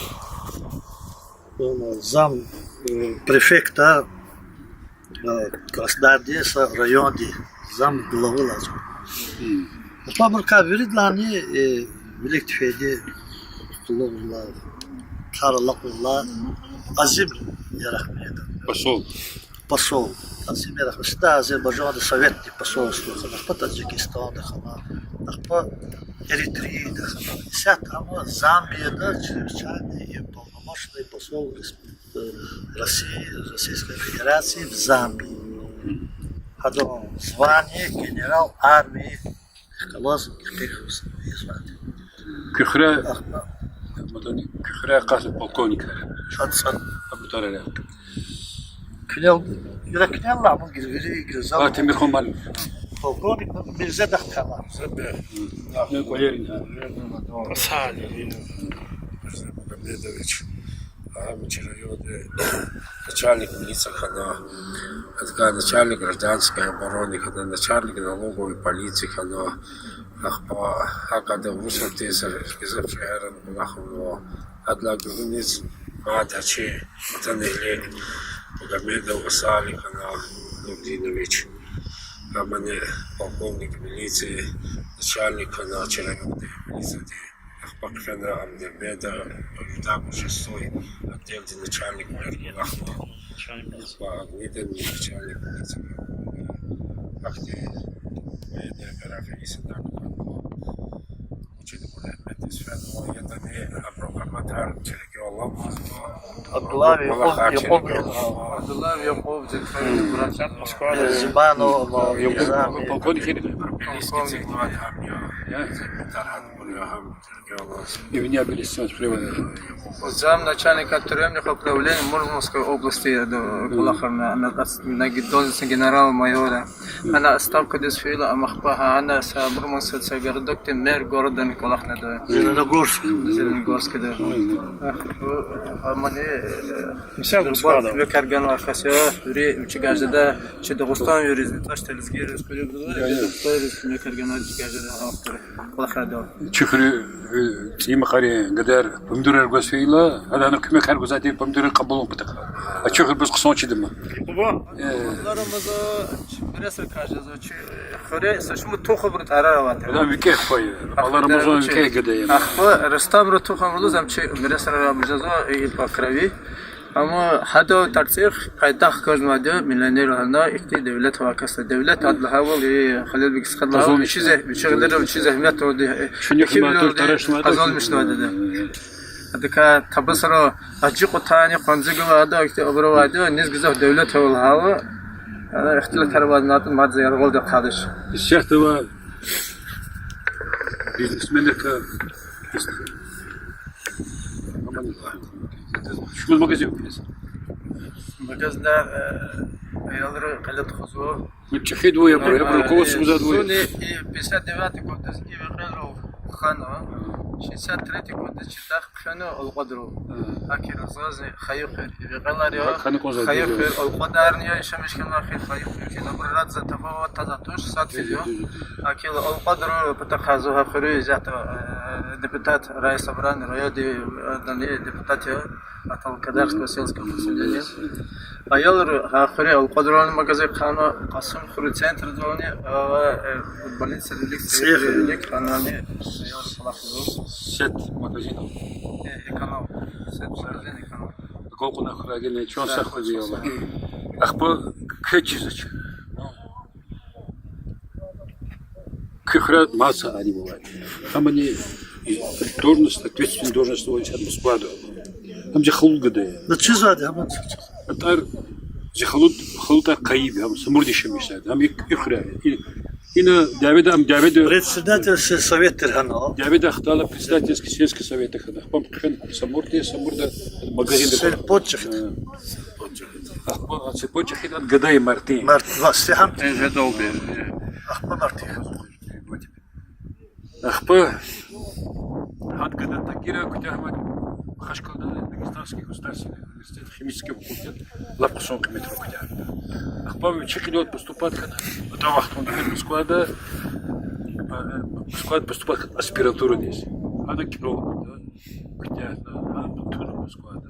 ама зам, э, префекта, Краснодарди са районди зам главы лазва. Ахпа абурукай виридалайни, э, вилик тефейди къуллугъзава, кар алакьзава Азим Ярагьмедов. Посол. Посол. Азим Ярагьмедов. Сида Азербайжанда советский посольство хьана, ахпа Таджикистанда хьана, ахпа Эритреяда хьана. Исятда ама Замбияда чрезвычайный и полномочный посол республики России, Российской Федерации в Замбии. Гьадан звание генерал армии хкалаз ихтилатиз вад. Куь хуьре, куь хуьре къаси полковник? Абутараря. Куьнел, ира куьнел ламу гирвири гирза. А, Темирхан малим. Полковник Мирзедах кама. Сали. Мирза Магомедович. Агьа, чи районда начальник милиции хьана, адакай начальник гражданской обороны хьана, начальник налоговой полиции хьана, ахпа гьакӀ ада Урусатдиз, Кизилюрт шегьеррани кӀвалах авунва. Адалай гуьгъуьниз мад гьа чи ватанэгьли Магомедов Сали хьана Нурдинович, гьамани полковник милиции, начальник хьана чи райондин милицияди. Ахпа хъфена ам Дербентда, по трудовой, шестой отделдин начальник мер кӀвалахна. Ахпа ам виден начальник милиции. Ахьтин военный операция иса дар кӀвалахна. Вучиз абур рагьметдиз фенва, ятӀани абурун аматар чи регионда Абдуллаев Якуб, Якуб. Абдуллаев Якуб, Зелимхан Мурат. Зиманов, Якуб, Мирза, полковник. Полковник. Зам начальника тюремных управлений Мурманской области, э, кӀвалахарна, на, на должность генерал-майора. Ана отставкадиз фейила, ам ахпа гьана са Мурманскда са городокди мэр города кӀвалахнавайди. Зеленогорск. Зеленогорскда. Ах, бу, амани, э, мисал, рубат складов. Куьмек гана кас я, вири вичи гаждада, чи Дагъустан вири, таш телезгириз, куьруьгда, Дагъустан вири куьмек гана чи гаждада, автор. Чи хуьруьз, э, цӀийи мехъерин гадаяр помидорар гваз фейила, гьадан куьмекар гваз атайла помидорар кьабулун патахъай. А чи хуьр бес хъсан чида ман. Э. Алармаза, чи миресра каждаза, чи хуьре са шумуд тухумрин тӀварар аватӀа. Адан викӀегь пай. Алармазан викӀегь гада я. Ахпа Рустамрин тухумрилай зам чи миресра мужаза и по крови. Амма гьадан тарцихъ пайдах хкажнавайди, миллионер лагьана, ихьтин девлет авай кас. Девлет ада лагьайвал, и Халилбек стхади лагьайвал, вичи зегь-, вичи гъилера, вичи зегьметдалди, э, чуьнуьхнавайди, тарашнавайди, къазанмишнавайди. Адакай табасара ажи кьутайни къванцигвал ада, ихьтин абур авайди, низ гзаф девлет ава лагьайла, ана ихтилатар авайди, ана мад яргъалди хъалиш. Исятда ва бизнесменрикай Чукуз магазин куьнез. Магазинда, э, аялри кьиле тухузва. Ну, чӀехиди я, абуру, абуру руководство гузвайди я. Зуни, и пятьдесят девятый годдиз и векьерал хана, шестьдесят третий годдиз чидахъ хъфена Алкьвадрал. Гьа. ГьакӀ я, заз хайи хуьр, и векьерар я. Гьа, хана кӀанзавайди я. Хайи хуьр, Алкьвадарни я, яшамиш хьанвай хуьр, хайи хуьр. Абуру рад за тафават таза туш, сад физ я. Дуьз я, дуьз я. ГьакӀ я, Алкьвадрал патахъай за гьа хуьруьз исятда, э, депутат райсобрания, районди, э, дани депутат я, от Алкадарского сельского поселения. Аялри гьа хуьре Алкьвадрални магазин хъана, Кьасумхуьруьн центрдални, а, э, больницадални, центрдални хъана, аялри кӀвалахзава. Сет магазин. Э, Эконал. Сет магазин Эконал. Гокуна хурагина чун сагъ хьуй, я Аллагь. Ахпа квез чизвач. Куь хуьре маса алим авай. Амани должность, ответственная должность авай чаз Москвада. Ам зи халу гада я. Ну, чизвайди, ам. АтӀар зи халу, халу тӀвар Къайиб, ам Самурда яшамиш жезвайди. Ам и, и хуьре. И, ина дяведа, ам дяведа. Председатель сельсовет тир гьана. Дяведа хтала председательский сельский совет хьана. Ахпа хъфена Самурда, Самурда магазин. Сельпо чӀехида. Ахпа, а, сельпо чӀехида, ада гада я Мартин. Март, ва сехьам. Э, жедалди. Ахпа Мартин. Ахпа гьада гада тагира куьтягьна Махачкъаладай Дагестанский государственный университет, химический факультет, лап хъсан къиметрал куьтягьна. Ахпа вичи кьилел поступать хьана, ада вахтунда Москвада, э, Москвада поступать хьана аспирантурадиз. Гьана кӀелна, куьтягьна, гьана туна Москвада.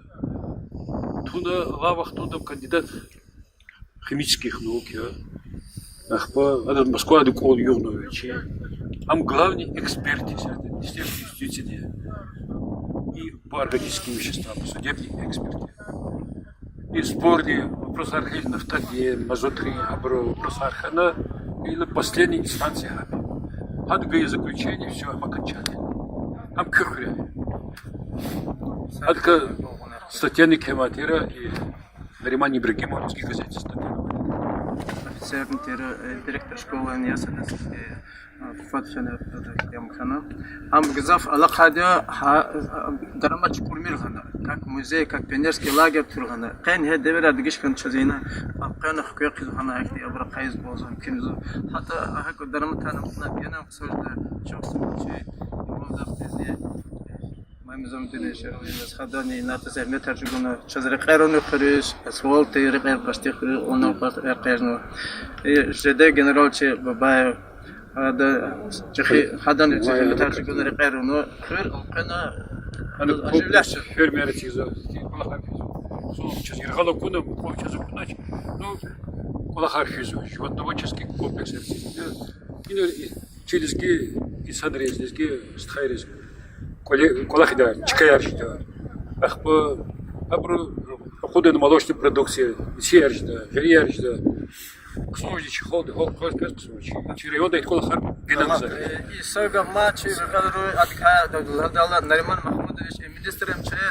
Туна, а вахтунда кандидат химических наук я. Ахпа ада Москвада кӀвал югънавай чи. Ам главный эксперт я Министерства юстиции и по органическим веществам, судебный эксперт я. И спорный вопросар хьиз, нафтадин, мазутрин, абурун вопросар хьана, или последняя инстанция гьабур. Гьада гайи заключение, всё, ам окончательно. Ам куь хуьре. Гьадакай статьяни кхьенвай тир, и Нариман Ибрагимов, Лезги газетдиз статья. Офицерни тир, э, директор школы я, садетский, э, фад фена, э, ям хьана. Ам гзаф алакъада, гьа, э, дарамат чукӀурмир гьана, как музей, как пионерский лагерь тур гьана. Къенин гьа девирар дегиш хьана чаз ина, а къена хквехъиз гьана, ахьтин абур къайиз гваз, кимзу. ГьатӀа гьакӀ дараматарни кьуна, генани хъсан жеда, чухсагъул чи, имам Дахтезни, Мамед Замдинович, гьадани инал зегьметар чӀугуна, чаз рекьер авуна хуьруьз, асфальт рекьер, къашти хуьруьз, онал къашти рекьер авуна. И жеда генерал чи Бабаев, гьада чӀехи, гьадани зегьметар чӀугуна рекьер авуна, хуьр элкъвена, ана оживляться. Фермер чизва, кӀвалахар хьизва. Хъсан чаз яргъал акуна, мукьва чаз акунач, ну, кӀвалахар хьизва. Животноводческий комплекс я. Ина и чи лезги инсанриз, лезги стхайриз кӀвале-, кӀвалахида, чкаяр жеда. Ахпа абуру акъудна молочная продукция, мисияр жеда, гъилияр жеда. Хъсан жеда чи халкьдин, халкь квез, квез хъсан жеда. Чи районда и кӀвалахар генани за. Э, и са гаф ман чи рекьерай, адакай лагьайдалай, Нариман Махмудович, э, министр МЧС,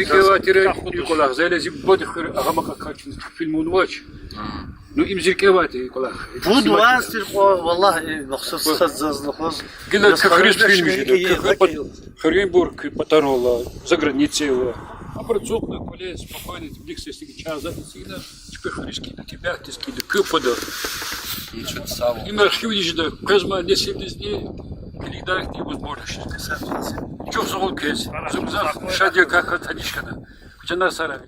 рикӀе авай тир и кӀвалах, за зи бубади хуьр агъам акъатна, чун фильм авунач. Ну, им зи рикӀе авай тир и кӀвалах. Пуд варз тир кьван, валлагь, махсус сад заз лугьуз. Гила куь хуьруьз фильм жеда, куь хуьр пат-, хуьруьнбур куь патарал ала, за границада ава. Абур ацукьна кӀвале спокойно, теплица эцигна, чаз эцигна, чпи хуьруьз килигна, кибяхтиз килигна, куь патал. Им архивда жеда, къвезмай несилдизни килигдай ихьтин возможность жеда. Чухсагъул квез. Зун гзаф шад я гьакӀ таниш хьана. Чанар сагърай.